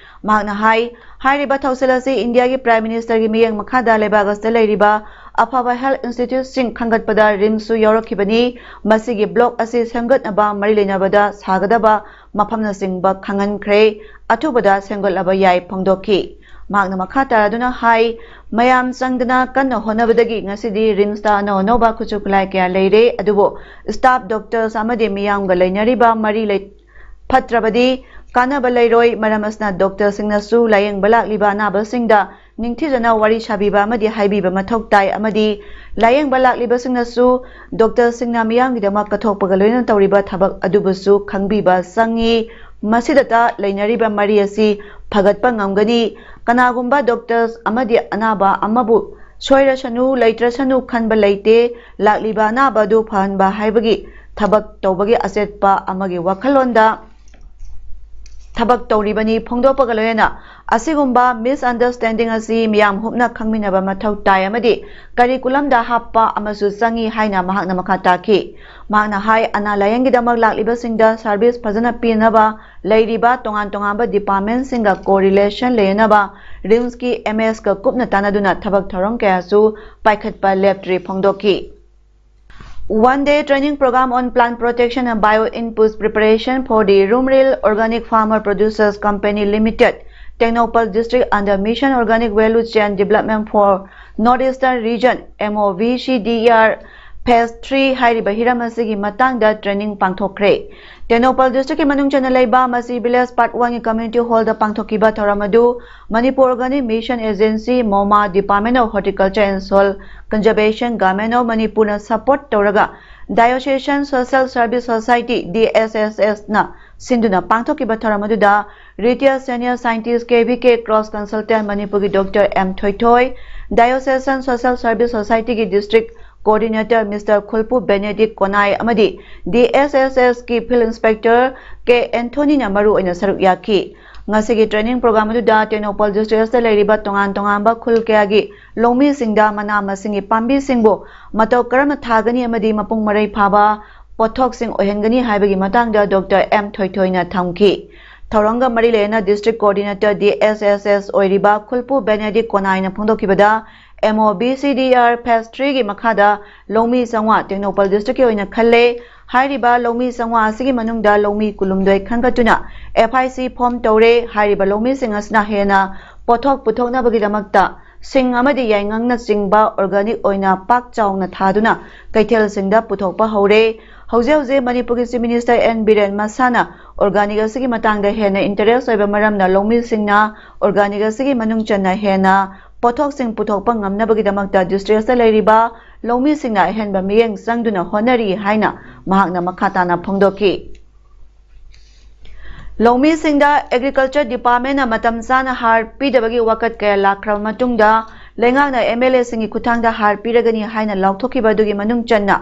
ꯃꯍꯥꯛꯅ ꯍꯥꯏ, ꯍꯥꯏꯔꯤꯕ ꯊꯧꯁꯤꯜ ꯑꯁꯤ ꯏꯟꯗꯤꯌꯥꯒꯤ Prime Minister ꯒꯤ ꯃꯤꯠꯌꯦꯡ ꯃꯈꯥꯗ ꯂꯩꯕꯥꯛ ꯑꯁꯤꯗ ꯂꯩꯔꯤꯕ ꯑꯐꯕ health institute ꯁꯤꯡ ꯈꯟꯒꯠꯄꯗ ꯔꯤꯝꯁꯁꯨ ꯌꯥꯎꯔꯛꯈꯤꯕꯅꯤ꯫ ꯃꯁꯤꯒꯤ block ꯑꯁꯤ ꯁꯦꯝꯒꯠꯅꯕ ꯃꯔꯤ ꯂꯩꯅꯕꯗ ꯁꯥꯒꯗꯕ ꯃꯐꯝꯅꯆꯤꯡꯕ ꯈꯪꯍꯟꯈ꯭ꯔꯦ꯫ ꯑꯊꯨꯕꯗ ꯁꯦꯝꯒꯠꯂꯕ ꯌꯥꯏ ꯐꯣꯡꯗꯣꯛꯈꯤ꯫ ꯃꯍꯥꯛꯅ ꯃꯈꯥ ꯇꯥꯔꯗꯨꯅ ꯍꯥꯏ, ꯃꯌꯥꯝ ꯆꯪꯗꯅ ꯀꯟꯅ ꯍꯣꯠꯅꯕꯗꯒꯤ ꯉꯁꯤꯗꯤ ꯔꯤꯝꯁꯇ ꯑꯅꯧ ꯑꯅꯧꯕ ꯈꯨꯠꯁꯨ ꯈꯨꯠꯂꯥꯏ ꯀꯌꯥ ꯂꯩꯔꯦ, ꯑꯗꯨꯕꯨ staff doctors ꯑꯃꯗꯤ ꯃꯤꯌꯥꯝꯒ ꯂꯩꯅꯔꯤꯕ ꯃꯔꯤ ꯂꯩ-, ꯐꯠꯇ꯭ꯔꯕꯗꯤ ꯀꯥꯟꯅꯕ ꯂꯩꯔꯣꯏ꯫ ꯃꯔꯝ ꯑꯁꯤꯅ doctor ꯁꯤꯡꯅꯁꯨ ꯂꯥꯌꯦꯡꯕ ꯂꯥꯛꯂꯤꯕ ꯑꯅꯥꯕꯁꯤꯡꯗ ꯅꯤꯡꯊꯤꯖꯅ ꯋꯥꯔꯤ ꯁꯥꯕꯤꯕ ꯑꯃꯗꯤ ꯍꯥꯏꯕꯤꯕ ꯃꯊꯧ ꯇꯥꯏ ꯑꯃꯗꯤ ꯂꯥꯌꯦꯡꯕ ꯂꯥꯛꯂꯤꯕꯁꯤꯡꯅꯁꯨ ꯗꯣꯛꯇꯔꯁꯤꯡꯅ ꯃꯤꯌꯥꯝꯒꯤꯗꯃꯛ ꯀꯠꯊꯣꯛꯄꯒ ꯂꯣꯏꯅꯅ ꯇꯧꯔꯤꯕ ꯊꯕꯛ ꯑꯗꯨꯕꯨꯁꯨ ꯈꯪꯕꯤꯕ ꯆꯪꯏ꯫ ꯃꯁꯤꯗꯇ ꯂꯩꯅꯔꯤꯕ ꯃꯔꯤ ꯑꯁꯤ ꯐꯒꯠꯄ ꯉꯝꯒꯅꯤ꯫ ꯀꯅꯥꯒꯨꯝꯕ ꯗꯣꯛꯇꯔ ꯑꯃꯗꯤ ꯑꯅꯥꯕ ꯑꯃꯕꯨ ꯁꯣꯏꯔꯁꯅꯨ, ꯂꯩꯇ꯭ꯔꯁꯅꯨ ꯈꯟꯕ ꯂꯩꯇꯦ꯫ ꯂꯥꯛꯂꯤꯕ ꯑꯅꯥꯕ ꯑꯗꯨ ꯐꯍꯟꯕ ꯍꯥꯏꯕꯒꯤ ꯊꯕꯛ ꯇꯧꯕꯒꯤ ꯑꯆꯦꯠꯄ ꯑꯃꯒꯤ ꯋꯥꯈꯜꯂꯣꯟꯗ ꯊꯕꯛ ꯇꯧꯔꯤꯕꯅꯤ ꯐꯣꯡꯗꯣꯛꯄꯒ ꯂꯣꯏꯅꯅ ꯑꯁꯤꯒꯨꯝꯕ misunderstanding ꯑꯁꯤ ꯃꯤꯌꯥꯝ ꯍꯨꯞꯅ ꯈꯪꯃꯤꯟꯅꯕ ꯃꯊꯧ ꯇꯥꯏ ꯑꯃꯗꯤ curriculumꯗ ꯍꯥꯞꯄ ꯑꯃꯁꯨ ꯆꯪꯏ ꯍꯥꯏꯅ ꯃꯍꯥꯛꯅ ꯃꯈꯥ ꯇꯥꯈꯤ꯫ ꯃꯍꯥꯛꯅ ꯍꯥꯏ, ꯑꯅꯥ ꯂꯥꯌꯦꯡꯒꯤꯗꯃꯛ ꯂꯥꯛꯂꯤꯕꯁꯤꯡꯗ service ꯐꯖꯅ ꯄꯤꯅꯕ ꯂꯩꯔꯤꯕ ꯇꯣꯉꯥꯟ ꯇꯣꯉꯥꯟꯕ departmentꯁꯤꯡꯒ co-relation ꯂꯩꯅꯅꯕ RIMSꯀꯤ MSꯀ ꯀꯨꯞꯅ ꯇꯥꯟꯅꯗꯨꯅ ꯊꯕꯛ ꯊꯧꯔꯝ ꯀꯌꯥꯁꯨ ꯄꯥꯏꯈꯠꯄ ꯂꯦꯞꯇ꯭ꯔꯤ ꯐꯣꯡꯗꯣꯛꯈꯤ꯫ One day training program on plant protection and bio inputs preparation for the Rumril Organic Farmer Producers Company Limited, Tengnoupal District under Mission Organic Value Chain Development for North Eastern Region, MOVCDER, Phase three ꯍꯥꯏꯔꯤꯕ ꯍꯤꯔꯝ ꯑꯁꯤꯒꯤ ꯃꯇꯥꯡꯗ training ꯄꯥꯡꯊꯣꯛꯈ꯭ꯔꯦ꯫ Tengnoupal districtꯀꯤ ꯃꯅꯨꯡ ꯆꯟꯅ ꯂꯩꯕ ꯃꯁꯤ village part oneꯒꯤ community hallꯗ ꯄꯥꯡꯊꯣꯛꯈꯤꯕ ꯊꯧꯔꯝ ꯑꯗꯨ Manipur Organic Mission Agency, MOMA, Department of Horticulture and Soil Conservation, Government of ꯃꯅꯤꯄꯨꯔꯅ support ꯇꯧꯔꯒ Diocesan Social Service Society, DSSSꯅ ꯁꯤꯟꯗꯨꯅ ꯄꯥꯡꯊꯣꯛꯈꯤꯕ ꯊꯧꯔꯝ ꯑꯗꯨꯗ retired senior scientist, KVK cross consultant ꯃꯅꯤꯄꯨꯔꯒꯤ Doctor M ꯊꯣꯏꯊꯣꯏ, Diocesan Social Service Societyꯒꯤ district coordinator Mister ꯈꯨꯜꯄꯨ Benedict ꯀꯣꯅꯥꯏ ꯑꯃꯗꯤ DSSSꯀꯤ field inspector K Anthonyꯅ ꯃꯔꯨ ꯑꯣꯏꯅ ꯁꯔꯨꯛ ꯌꯥꯈꯤ꯫ ꯉꯁꯤꯒꯤ training program ꯑꯗꯨꯗ ꯇꯦꯡꯅꯧꯄꯜ district ꯑꯁꯤꯗ ꯂꯩꯔꯤꯕ ꯇꯣꯉꯥꯟ ꯇꯣꯉꯥꯟꯕ ꯈꯨꯜ ꯀꯌꯥꯒꯤ ꯂꯧꯃꯤꯁꯤꯡꯗ ꯃꯅꯥ ꯃꯁꯤꯡꯒꯤ ꯄꯥꯝꯕꯤꯁꯤꯡꯕꯨ ꯃꯇꯧ ꯀꯔꯝꯅ ꯊꯥꯒꯅꯤ ꯑꯃꯗꯤ ꯃꯄꯨꯡ ꯃꯔꯩ ꯐꯥꯕ ꯄꯣꯠꯊꯣꯛꯁꯤꯡ ꯑꯣꯏꯍꯟꯒꯅꯤ ꯍꯥꯏꯕꯒꯤ ꯃꯇꯥꯡꯗ Doctor M ꯊꯣꯏꯊꯣꯏꯅ ꯊꯝꯈꯤ꯫ ꯊꯧꯔꯝꯒ ꯃꯔꯤ ꯂꯩꯅꯅ district coordinator DSSS ꯑꯣꯏꯔꯤꯕ ꯈꯨꯜꯄꯨ Benedict ꯀꯣꯅꯥꯏꯅ ꯐꯣꯡꯗꯣꯛꯈꯤꯕꯗ, MOBCDR Phase threeꯒꯤ ꯃꯈꯥꯗ ꯂꯧꯃꯤ ꯆꯥꯝꯃꯉꯥ ꯇꯦꯡꯅꯧꯄꯜ districtꯀꯤ ꯑꯣꯏꯅ ꯈꯜꯂꯦ꯫ ꯍꯥꯏꯔꯤꯕ ꯂꯧꯃꯤ ꯆꯥꯝꯃꯉꯥ ꯑꯁꯤꯒꯤ ꯃꯅꯨꯡꯗ ꯂꯧꯃꯤ ꯀꯨꯟꯍꯨꯝꯗꯣꯏ ꯈꯟꯒꯠꯇꯨꯅ FIC form ꯇꯧꯔꯦ꯫ ꯍꯥꯏꯔꯤꯕ ꯂꯧꯃꯤꯁꯤꯡ ꯑꯁꯤꯅ ꯍꯦꯟꯅ ꯄꯣꯠꯊꯣꯛ ꯄꯨꯊꯣꯛꯅꯕꯒꯤꯗꯃꯛꯇ ꯁꯤꯡ ꯑꯃꯗꯤ ꯌꯥꯏꯉꯪꯅꯆꯤꯡꯕ organic ꯑꯣꯏꯅ ꯄꯥꯛ ꯆꯥꯎꯅ ꯊꯥꯗꯨꯅ ꯀꯩꯊꯦꯜꯁꯤꯡꯗ ꯄꯨꯊꯣꯛꯄ ꯍꯧꯔꯦ꯫ ꯍꯧꯖꯤꯛ ꯍꯧꯖꯤꯛ ꯃꯅꯤꯄꯨꯔꯒꯤ Chief Minister N ꯕꯤꯔꯦꯟ ꯃꯁꯥꯅ ꯑꯣꯔꯒꯥꯅꯤꯛ ꯑꯁꯤꯒꯤ ꯃꯇꯥꯡꯗ ꯍꯦꯟꯅ ꯏꯟꯇꯔꯦꯁ ꯑꯣꯏꯕ ꯃꯔꯝꯅ ꯂꯧꯃꯤꯁꯤꯡꯅ ꯑꯣꯔꯒꯥꯅꯤꯛ ꯑꯁꯤꯒꯤ ꯃꯅꯨꯡ ꯆꯟꯅ ꯍꯦꯟꯅ ꯄꯣꯠꯊꯣꯛꯁꯤꯡ ꯄꯨꯊꯣꯛꯄ ꯉꯝꯅꯕꯒꯤꯗꯃꯛꯇ ꯗꯤꯁꯇ꯭ꯔꯤꯛ ꯑꯁꯤꯗ ꯂꯩꯔꯤꯕ ꯂꯧꯃꯤꯁꯤꯡꯅ ꯑꯍꯦꯟꯕ ꯃꯤꯠꯌꯦꯡ ꯆꯪꯗꯨꯅ ꯍꯣꯠꯅꯔꯤ ꯍꯥꯏꯅ ꯃꯍꯥꯛꯅ ꯃꯈꯥ ꯇꯥꯅ ꯐꯣꯡꯗꯣꯛꯈꯤ꯫ ꯂꯧꯃꯤꯁꯤꯡꯗ ꯑꯦꯒ꯭ꯔꯤꯀꯜꯆꯔ ꯗꯤꯄꯥꯔꯠꯃꯦꯟꯅ ꯃꯇꯝ ꯆꯥꯅ ꯍꯥꯔ ꯄꯤꯗꯕꯒꯤ ꯋꯥꯀꯠ ꯀꯌꯥ ꯂꯥꯛꯈ꯭ꯔꯕ ꯃꯇꯨꯡꯗ ꯂꯩꯉꯥꯛꯅ ꯑꯦꯝ ꯑꯦꯜ ꯑꯦꯁꯤꯡꯒꯤ ꯈꯨꯠꯊꯥꯡꯗ ꯍꯥꯔ ꯄꯤꯔꯒꯅꯤ ꯍꯥꯏꯅ ꯂꯥꯎꯊꯣꯛꯈꯤꯕ ꯑꯗꯨꯒꯤ ꯃꯅꯨꯡ ꯆꯟꯅ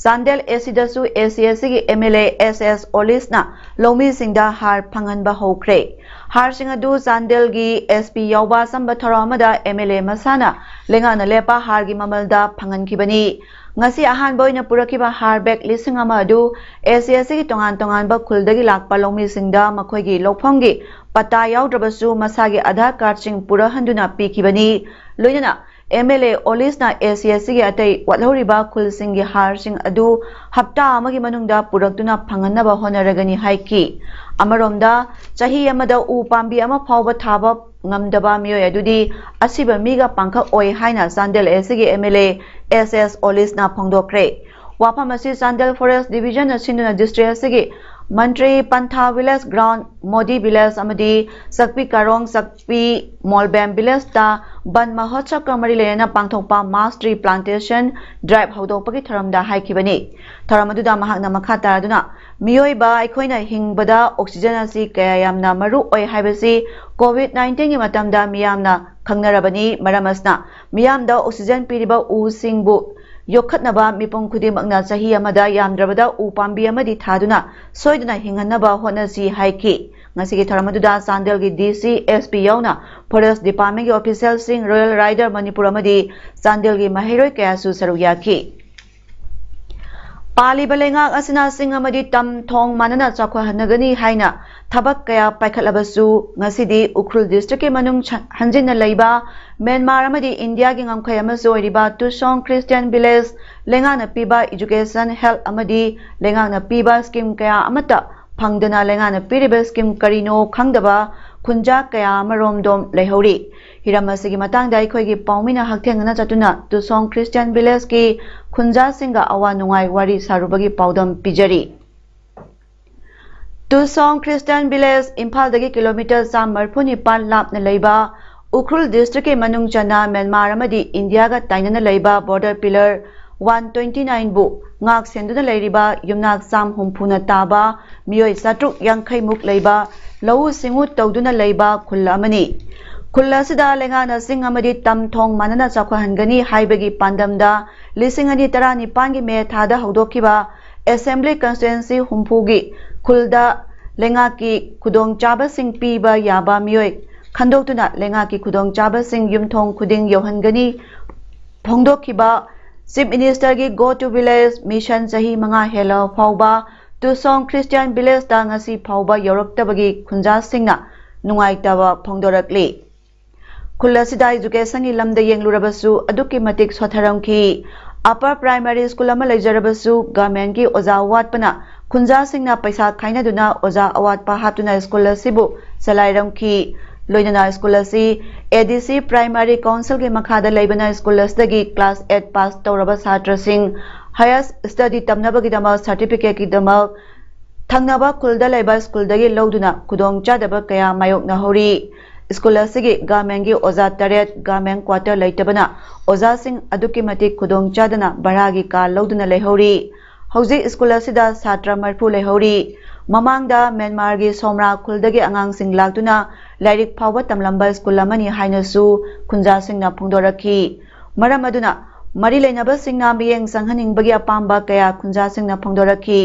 ꯆꯥꯟꯗꯦꯜ ꯑꯦꯁꯤꯗꯁꯨ ꯑꯦ ꯁꯤ ꯑꯦꯁ ꯁꯤꯒꯤ ꯑꯦꯝ ꯑꯦꯜ ꯑꯦ ꯑꯦꯁ ꯑꯦꯁ ꯑꯣꯂꯤꯁꯅ ꯂꯧꯃꯤꯁꯤꯡꯗ ꯍꯥꯔ ꯐꯪꯍꯟꯕ ꯍꯧꯈ꯭ꯔꯦ꯫ ꯍꯥꯔꯁꯤꯡ ꯑꯗꯨ ꯆꯥꯟꯗꯦꯜꯒꯤ ꯑꯦꯁ ꯄꯤ ꯌꯥꯎꯕ ꯑꯆꯝꯕ ꯊꯧꯔꯝ ꯑꯃꯗ ꯑꯦꯝ ꯑꯦꯜ ꯑꯦ ꯃꯁꯥꯅ ꯂꯩꯉꯥꯛꯅ ꯂꯦꯞꯄ ꯍꯥꯔꯒꯤ ꯃꯃꯜꯗ ꯐꯪꯍꯟꯈꯤꯕꯅꯤ꯫ ꯉꯁꯤ ꯑꯍꯥꯟꯕ ꯑꯣꯏꯅ ꯄꯨꯔꯛꯈꯤꯕ ꯍꯥꯔ ꯕꯦꯒ ꯂꯤꯁꯤꯡ ꯑꯃ ꯑꯗꯨ ꯑꯦ ꯁꯤ ꯑꯦꯁ ꯁꯤꯒꯤ ꯇꯣꯉꯥꯟ ꯇꯣꯉꯥꯟꯕ ꯈꯨꯜꯗꯒꯤ ꯂꯥꯛꯄ ꯂꯧꯃꯤꯁꯤꯡꯗ ꯃꯈꯣꯏꯒꯤ ꯂꯧꯐꯝꯒꯤ ꯄꯇꯥ ꯌꯥꯎꯗ꯭ꯔꯕꯁꯨ ꯃꯁꯥꯒꯤ ꯑꯙꯥꯔ ꯀꯥꯔꯗꯁꯤꯡ ꯄꯨꯔꯛꯍꯟꯗꯨꯅ ꯄꯤꯈꯤꯕꯅꯤ꯫ ꯂꯣꯏꯅꯅ M L A ꯑꯣꯂꯤꯁꯅ A C S ꯁꯤꯒꯤ ꯑꯇꯩ ꯋꯥꯠꯍꯧꯔꯤꯕ ꯈꯨꯜꯁꯤꯡꯒꯤ ꯍꯥꯔꯁꯤꯡ ꯑꯗꯨ ꯍꯞꯇꯥ ꯑꯃꯒꯤ ꯃꯅꯨꯡꯗ ꯄꯨꯔꯛꯇꯨꯅ ꯐꯪꯍꯟꯅꯕ ꯍꯣꯠꯅꯔꯒꯅꯤ ꯍꯥꯏꯈꯤ꯫ ꯑꯃꯔꯣꯝꯗ, ꯆꯍꯤ ꯑꯃꯗ ꯎ ꯄꯥꯝꯕꯤ ꯑꯃ ꯐꯥꯎꯕ ꯊꯥꯕ ꯉꯝꯗꯕ ꯃꯤꯑꯣꯏ ꯑꯗꯨꯗꯤ ꯑꯁꯤꯕ ꯃꯤꯒ ꯄꯥꯡꯈꯛ ꯑꯣꯏ ꯍꯥꯏꯅ ꯆꯥꯟꯗꯦꯜ ꯑꯦꯁ ꯁꯤꯒꯤ ꯑꯦꯝ ꯑꯦꯜ ꯑꯦ ꯑꯦꯁ ꯑꯦꯁ ꯑꯣꯂꯤꯁꯅ ꯐꯣꯡꯗꯣꯛꯈ꯭ꯔꯦ꯫ ꯋꯥꯐꯝ ꯑꯁꯤ ꯆꯥꯟꯗꯦꯜ ꯐꯣꯔꯦꯁ ꯗꯤꯕꯤꯖꯟꯅ ꯁꯤꯟꯗꯨꯅ ꯗꯤꯁꯇ꯭ꯔꯤꯛ ꯑꯁꯤꯒꯤ ꯃꯟꯇ꯭ꯔꯤ ꯄꯟꯊꯥ ꯚꯤꯂꯦꯖ ꯒ꯭ꯔꯥꯎꯟ, ꯃꯣꯗꯤ ꯚꯤꯂꯦꯖ ꯑꯃꯗꯤ ꯆꯛꯄꯤ ꯀꯥꯔꯣꯡ ꯆꯛꯄꯤ ꯃꯣꯜꯕꯦꯝ ꯚꯤꯂꯦꯖꯇ ꯕꯟ ꯃꯍꯣꯠꯁꯕꯀ ꯃꯔꯤ ꯂꯩꯅꯅ ꯄꯥꯡꯊꯣꯛꯄ ꯃꯥꯁ ꯇ꯭ꯔꯤ ꯄ꯭ꯂꯥꯟꯇꯦꯁꯟ ꯗ꯭ꯔꯥꯏꯚ ꯍꯧꯗꯣꯛꯄꯒꯤ ꯊꯧꯔꯝꯗ ꯍꯥꯏꯈꯤꯕꯅꯤ꯫ ꯊꯧꯔꯝ ꯑꯗꯨꯗ ꯃꯍꯥꯛꯅ ꯃꯈꯥ ꯇꯥꯔꯗꯨꯅ, ꯃꯤꯑꯣꯏꯕ ꯑꯩꯈꯣꯏꯅ ꯍꯤꯡꯕꯗ ꯑꯣꯛꯁꯤꯖꯟ ꯑꯁꯤ ꯀꯌꯥ ꯌꯥꯝꯅ ꯃꯔꯨ ꯑꯣꯏ ꯍꯥꯏꯕꯁꯤ ꯀꯣꯚꯤꯗ ꯅꯥꯏꯟꯇꯤꯟꯒꯤ ꯃꯇꯝꯗ ꯃꯤꯌꯥꯝꯅ ꯈꯪꯅꯔꯕꯅꯤ꯫ ꯃꯔꯝ ꯑꯁꯤꯅ, ꯃꯤꯌꯥꯝꯗ ꯑꯣꯛꯁꯤꯖꯟ ꯄꯤꯔꯤꯕ ꯎꯁꯤꯡꯕꯨ ꯌꯣꯛꯈꯠꯅꯕ ꯃꯤꯄꯨꯝ ꯈꯨꯗꯤꯡꯃꯛꯅ ꯆꯍꯤ ꯑꯃꯗ ꯌꯥꯝꯗ꯭ꯔꯕꯗ ꯎ ꯄꯥꯝꯕꯤ ꯑꯃꯗꯤ ꯊꯥꯗꯨꯅ ꯁꯣꯏꯗꯅ ꯍꯤꯡꯍꯟꯅꯕ ꯍꯣꯠꯅꯁꯤ ꯍꯥꯏꯈꯤ꯫ ꯉꯁꯤꯒꯤ ꯊꯧꯔꯝ ꯑꯗꯨꯗ ꯆꯥꯟꯗꯦꯜꯒꯤ ꯗꯤ ꯁꯤ, ꯑꯦꯁ ꯄꯤ ꯌꯥꯎꯅ ꯐꯣꯔꯦꯁ ꯗꯤꯄꯥꯔꯠꯃꯦꯟꯒꯤ ꯑꯣꯐꯤꯁꯤꯌꯦꯜꯁꯤꯡ, ꯔꯣꯌꯦꯜ ꯔꯥꯏꯗꯔ ꯃꯅꯤꯄꯨꯔ ꯑꯃꯗꯤ ꯆꯥꯟꯗꯦꯜꯒꯤ ꯃꯍꯩꯔꯣꯏ ꯀꯌꯥꯁꯨ ꯁꯔꯨꯛ ꯌꯥꯈꯤ꯫ ꯄꯥꯜꯂꯤꯕ ꯂꯩꯉꯥꯛ ꯑꯁꯤꯅ ꯆꯤꯡ ꯑꯃꯗꯤ ꯇꯝ ꯊꯣꯡ ꯃꯥꯟꯅꯅ ꯆꯥꯎꯈꯠꯍꯟꯅꯒꯅꯤ ꯍꯥꯏꯅ ꯊꯕꯛ ꯀꯌꯥ ꯄꯥꯏꯈꯠꯂꯕꯁꯨ, ꯉꯁꯤꯗꯤ ꯎꯈ꯭ꯔꯨꯜ ꯗꯤꯁꯇ꯭ꯔꯤꯛꯀꯤ ꯃꯅꯨꯡ ꯆ-, ꯍꯟꯖꯤꯟꯅ ꯂꯩꯕ ꯃ꯭ꯌꯥꯟꯃꯥꯔ ꯑꯃꯗꯤ ꯏꯟꯗꯤꯌꯥꯒꯤ ꯉꯝꯈꯩ ꯑꯃꯁꯨ ꯑꯣꯏꯔꯤꯕ ꯇꯨꯁꯣꯡ ꯈ꯭ꯔꯤꯁꯇꯤꯌꯥꯟ ꯚꯤꯂꯦꯖ ꯂꯩꯉꯥꯛꯅ ꯄꯤꯕ ꯏꯖꯨꯀꯦꯁꯟ, ꯍꯦꯜꯊ ꯑꯃꯗꯤ ꯂꯩꯉꯥꯛꯅ ꯄꯤꯕ ꯁ꯭ꯀꯤꯝ ꯀꯌꯥ ꯑꯃꯠꯇ ꯐꯪꯗꯅ ꯂꯩꯉꯥꯛꯅ ꯄꯤꯔꯤꯕ ꯁ꯭ꯀꯤꯝ ꯀꯔꯤꯅꯣ ꯈꯪꯗꯕ ꯈꯨꯟꯖꯥ ꯀꯌꯥ ꯑꯃꯔꯣꯝꯗꯣꯝ ꯂꯩꯍꯧꯔꯤ꯫ ꯍꯤꯔꯝ ꯑꯁꯤꯒꯤ ꯃꯇꯥꯡꯗ ꯑꯩꯈꯣꯏꯒꯤ ꯄꯥꯎꯃꯤꯅ ꯍꯛꯊꯦꯡꯅꯅ ꯆꯠꯇꯨꯅ ꯇꯨꯁꯣꯡ ꯈ꯭ꯔꯤꯁꯇꯤꯌꯥꯟ ꯚꯤꯂꯦꯖꯀꯤ ꯈꯨꯟꯖꯥꯁꯤꯡꯒ ꯑꯋꯥ ꯅꯨꯡꯉꯥꯏ ꯋꯥꯔꯤ ꯁꯥꯔꯨꯕꯒꯤ ꯄꯥꯎꯗꯝ ꯄꯤꯖꯔꯤ꯫ ꯇꯨꯁꯣꯡ ꯈ꯭ꯔꯤꯁꯇꯤꯌꯥꯟ ꯚꯤꯂꯦꯖ ꯏꯝꯐꯥꯜꯗꯒꯤ ꯀꯤꯂꯣꯃꯤꯇꯔ ꯆꯥꯝꯃ ꯃꯔꯤꯐꯨ ꯅꯤꯄꯥꯟ ꯂꯥꯞꯅ ꯂꯩꯕ ꯎꯈ꯭ꯔꯨꯜ ꯗꯤꯁꯇ꯭ꯔꯤꯛꯀꯤ ꯃꯅꯨꯡ ꯆꯟꯅ ꯃ꯭ꯌꯥꯟꯃꯥꯔ ꯑꯃꯗꯤ ꯏꯟꯗꯤꯌꯥꯒ ꯇꯥꯏꯅꯅ ꯂꯩꯕ ꯕꯣꯔꯗꯔ ꯄꯤꯂꯔ ꯋꯥꯟ ꯇ꯭ꯋꯦꯟꯇꯤ ꯅꯥꯏꯟꯕꯨ ꯉꯥꯛ ꯁꯦꯟꯗꯨꯅ ꯂꯩꯔꯤꯕ ꯌꯨꯝꯅꯥꯛ ꯆꯥꯝ ꯍꯨꯝꯐꯨꯅ ꯇꯥꯕ ꯃꯤꯑꯣꯏ ꯆꯥꯇ꯭ꯔꯨꯛ ꯌꯥꯡꯈꯩꯃꯨꯛ ꯂꯩꯕ ꯂꯧꯎ ꯁꯤꯡꯎ ꯇꯧꯗꯨꯅ ꯂꯩꯕ ꯈꯨꯜ ꯑꯃꯅꯤ꯫ ꯈꯨꯜ ꯑꯁꯤꯗ ꯂꯩꯉꯥꯛꯅ ꯆꯤꯡ ꯑꯃꯗꯤ ꯇꯝ ꯊꯣꯡ ꯃꯥꯟꯅꯅ ꯆꯥꯎꯈꯠꯍꯟꯒꯅꯤ ꯍꯥꯏꯕꯒꯤ ꯄꯥꯟꯗꯝꯗ ꯂꯤꯁꯤꯡ ꯑꯅꯤ ꯇꯔꯥꯅꯤꯄꯥꯟꯒꯤ ꯃꯦ ꯊꯥꯗ ꯍꯧꯗꯣꯛꯈꯤꯕ ꯑꯦꯁꯦꯝꯕ꯭ꯂꯤ ꯀꯟꯁꯇꯤꯇ꯭ꯋꯦꯟꯁꯤ ꯍꯨꯝꯐꯨꯒꯤ ꯈꯨꯜꯗ ꯂꯩꯉꯥꯛꯀꯤ ꯈꯨꯗꯣꯡꯆꯥꯕꯁꯤꯡ ꯄꯤꯕ ꯌꯥꯕ ꯃꯤꯑꯣꯏ ꯈꯟꯗꯣꯛꯇꯨꯅ ꯂꯩꯉꯥꯛꯀꯤ ꯈꯨꯗꯣꯡꯆꯥꯕꯁꯤꯡ ꯌꯨꯝꯊꯣꯡ ꯈꯨꯗꯤꯡ ꯌꯧꯍꯟꯒꯅꯤ꯫ ꯐꯣꯡꯗꯣꯛꯈꯤꯕ ꯆꯤꯐ ꯃꯤꯅꯤꯁꯇꯔꯒꯤ Go to Village ꯃꯤꯁꯟ ꯆꯍꯤ ꯃꯉꯥ ꯍꯦꯜꯂꯕ ꯐꯥꯎꯕ ꯇꯨꯁꯣꯡ ꯈ꯭ꯔꯤꯁꯇꯤꯌꯥꯟ ꯚꯤꯂꯦꯖꯇ ꯉꯁꯤ ꯐꯥꯎꯕ ꯌꯧꯔꯛꯇꯕꯒꯤ ꯈꯨꯟꯖꯥꯁꯤꯡꯅ ꯅꯨꯡꯉꯥꯏꯇꯕ ꯐꯣꯡꯗꯣꯔꯛꯂꯤ꯫ ꯈꯨꯜ ꯑꯁꯤꯗ ꯏꯖꯨꯀꯦꯁꯟꯒꯤ ꯂꯝꯗ ꯌꯦꯡꯂꯨꯔꯕꯁꯨ ꯑꯗꯨꯛꯀꯤ ꯃꯇꯤꯛ ꯁꯣꯠꯊꯔꯝꯈꯤ꯫ ꯑꯄꯔ ꯄ꯭ꯔꯥꯏꯃꯥꯔꯤ ꯁ꯭ꯀꯨꯜ ꯑꯃ ꯂꯩꯖꯔꯕꯁꯨ ꯒꯚꯔꯟꯃꯦꯟꯠꯀꯤ ꯑꯣꯖꯥ ꯋꯥꯠꯄꯅ ꯈꯨꯟꯖꯥꯁꯤꯡꯅ ꯄꯩꯁꯥ ꯈꯥꯏꯅꯗꯨꯅ ꯑꯣꯖꯥ ꯑꯋꯥꯠꯄ ꯍꯥꯞꯇꯨꯅ ꯁ꯭ꯀꯨꯜ ꯑꯁꯤꯕꯨ ꯆꯂꯥꯏꯔꯝꯈꯤ꯫ ꯂꯣꯏꯅꯅ ꯁ꯭ꯀꯨꯜ ꯑꯁꯤ ꯑꯦ ꯗꯤ ꯁꯤ ꯄ꯭ꯔꯥꯏꯃꯥꯔꯤ ꯀꯥꯎꯟꯁꯤꯜꯒꯤ ꯃꯈꯥꯗ ꯂꯩꯕꯅ ꯁ꯭ꯀꯨꯜ ꯑꯁꯤꯗꯒꯤ ꯀ꯭ꯂꯥꯁ ꯑꯦꯠ ꯄꯥꯁ ꯇꯧꯔꯕ ꯁꯥꯇ꯭ꯔꯁꯤꯡ ꯍꯥꯌꯔ ꯁ꯭ꯇꯗꯤ ꯇꯝꯅꯕꯒꯤꯗꯃꯛ ꯁꯥꯔꯇꯤꯐꯤꯀꯦꯠꯀꯤꯗꯃꯛ ꯊꯪꯅꯕ ꯈꯨꯜꯗ ꯂꯩꯕ ꯁ꯭ꯀꯨꯜꯗꯒꯤ ꯂꯧꯗꯨꯅ ꯈꯨꯗꯣꯡꯆꯥꯗꯕ ꯀꯌꯥ ꯃꯥꯌꯣꯛꯅꯍꯧꯔꯤ꯫ ꯁ꯭ꯀꯨꯜ ꯑꯁꯤꯒꯤ ꯒꯚꯔꯟꯃꯦꯟꯠꯀꯤ ꯑꯣꯖꯥ ꯇꯔꯦꯠ ꯒꯚꯔꯟꯃꯦꯟꯠ ꯀ꯭ꯋꯥꯇꯔ ꯂꯩꯇꯕꯅ ꯑꯣꯖꯥꯁꯤꯡ ꯑꯗꯨꯛꯀꯤ ꯃꯇꯤꯛ ꯈꯨꯗꯣꯡꯆꯥꯗꯅ ꯚꯔꯥꯒꯤ ꯀꯥ ꯂꯧꯗꯨꯅ ꯂꯩꯍꯧꯔꯤ꯫ ꯍꯧꯖꯤꯛ ꯁ꯭ꯀꯨꯜ ꯑꯁꯤꯗ ꯁꯥꯇ꯭ꯔ ꯃꯔꯤꯐꯨ ꯂꯩꯍꯧꯔꯤ꯫ ꯃꯃꯥꯡꯗ ꯃ꯭ꯌꯥꯟꯃꯥꯔꯒꯤ ꯁꯣꯝꯔꯥ ꯈꯨꯜꯗꯒꯤ ꯑꯉꯥꯡꯁꯤꯡ ꯂꯥꯛꯇꯨꯅ ꯂꯥꯏꯔꯤꯛ ꯐꯥꯎꯕ ꯇꯝꯂꯝꯕ ꯁ꯭ꯀꯨꯜ ꯑꯃꯅꯤ ꯍꯥꯏꯅꯁꯨ ꯈꯨꯟꯖꯥꯁꯤꯡꯅ ꯐꯣꯡꯗꯣꯔꯛꯈꯤ꯫ ꯃꯔꯝ ꯑꯗꯨꯅ ꯃꯔꯤ ꯂꯩꯅꯕꯁꯤꯡꯅ ꯃꯤꯠꯌꯦꯡ ꯆꯪꯍꯟꯅꯤꯡꯕꯒꯤ ꯑꯄꯥꯝꯕ ꯀꯌꯥ ꯈꯨꯟꯖꯥꯁꯤꯡꯅ ꯐꯣꯡꯗꯣꯔꯛꯈꯤ꯫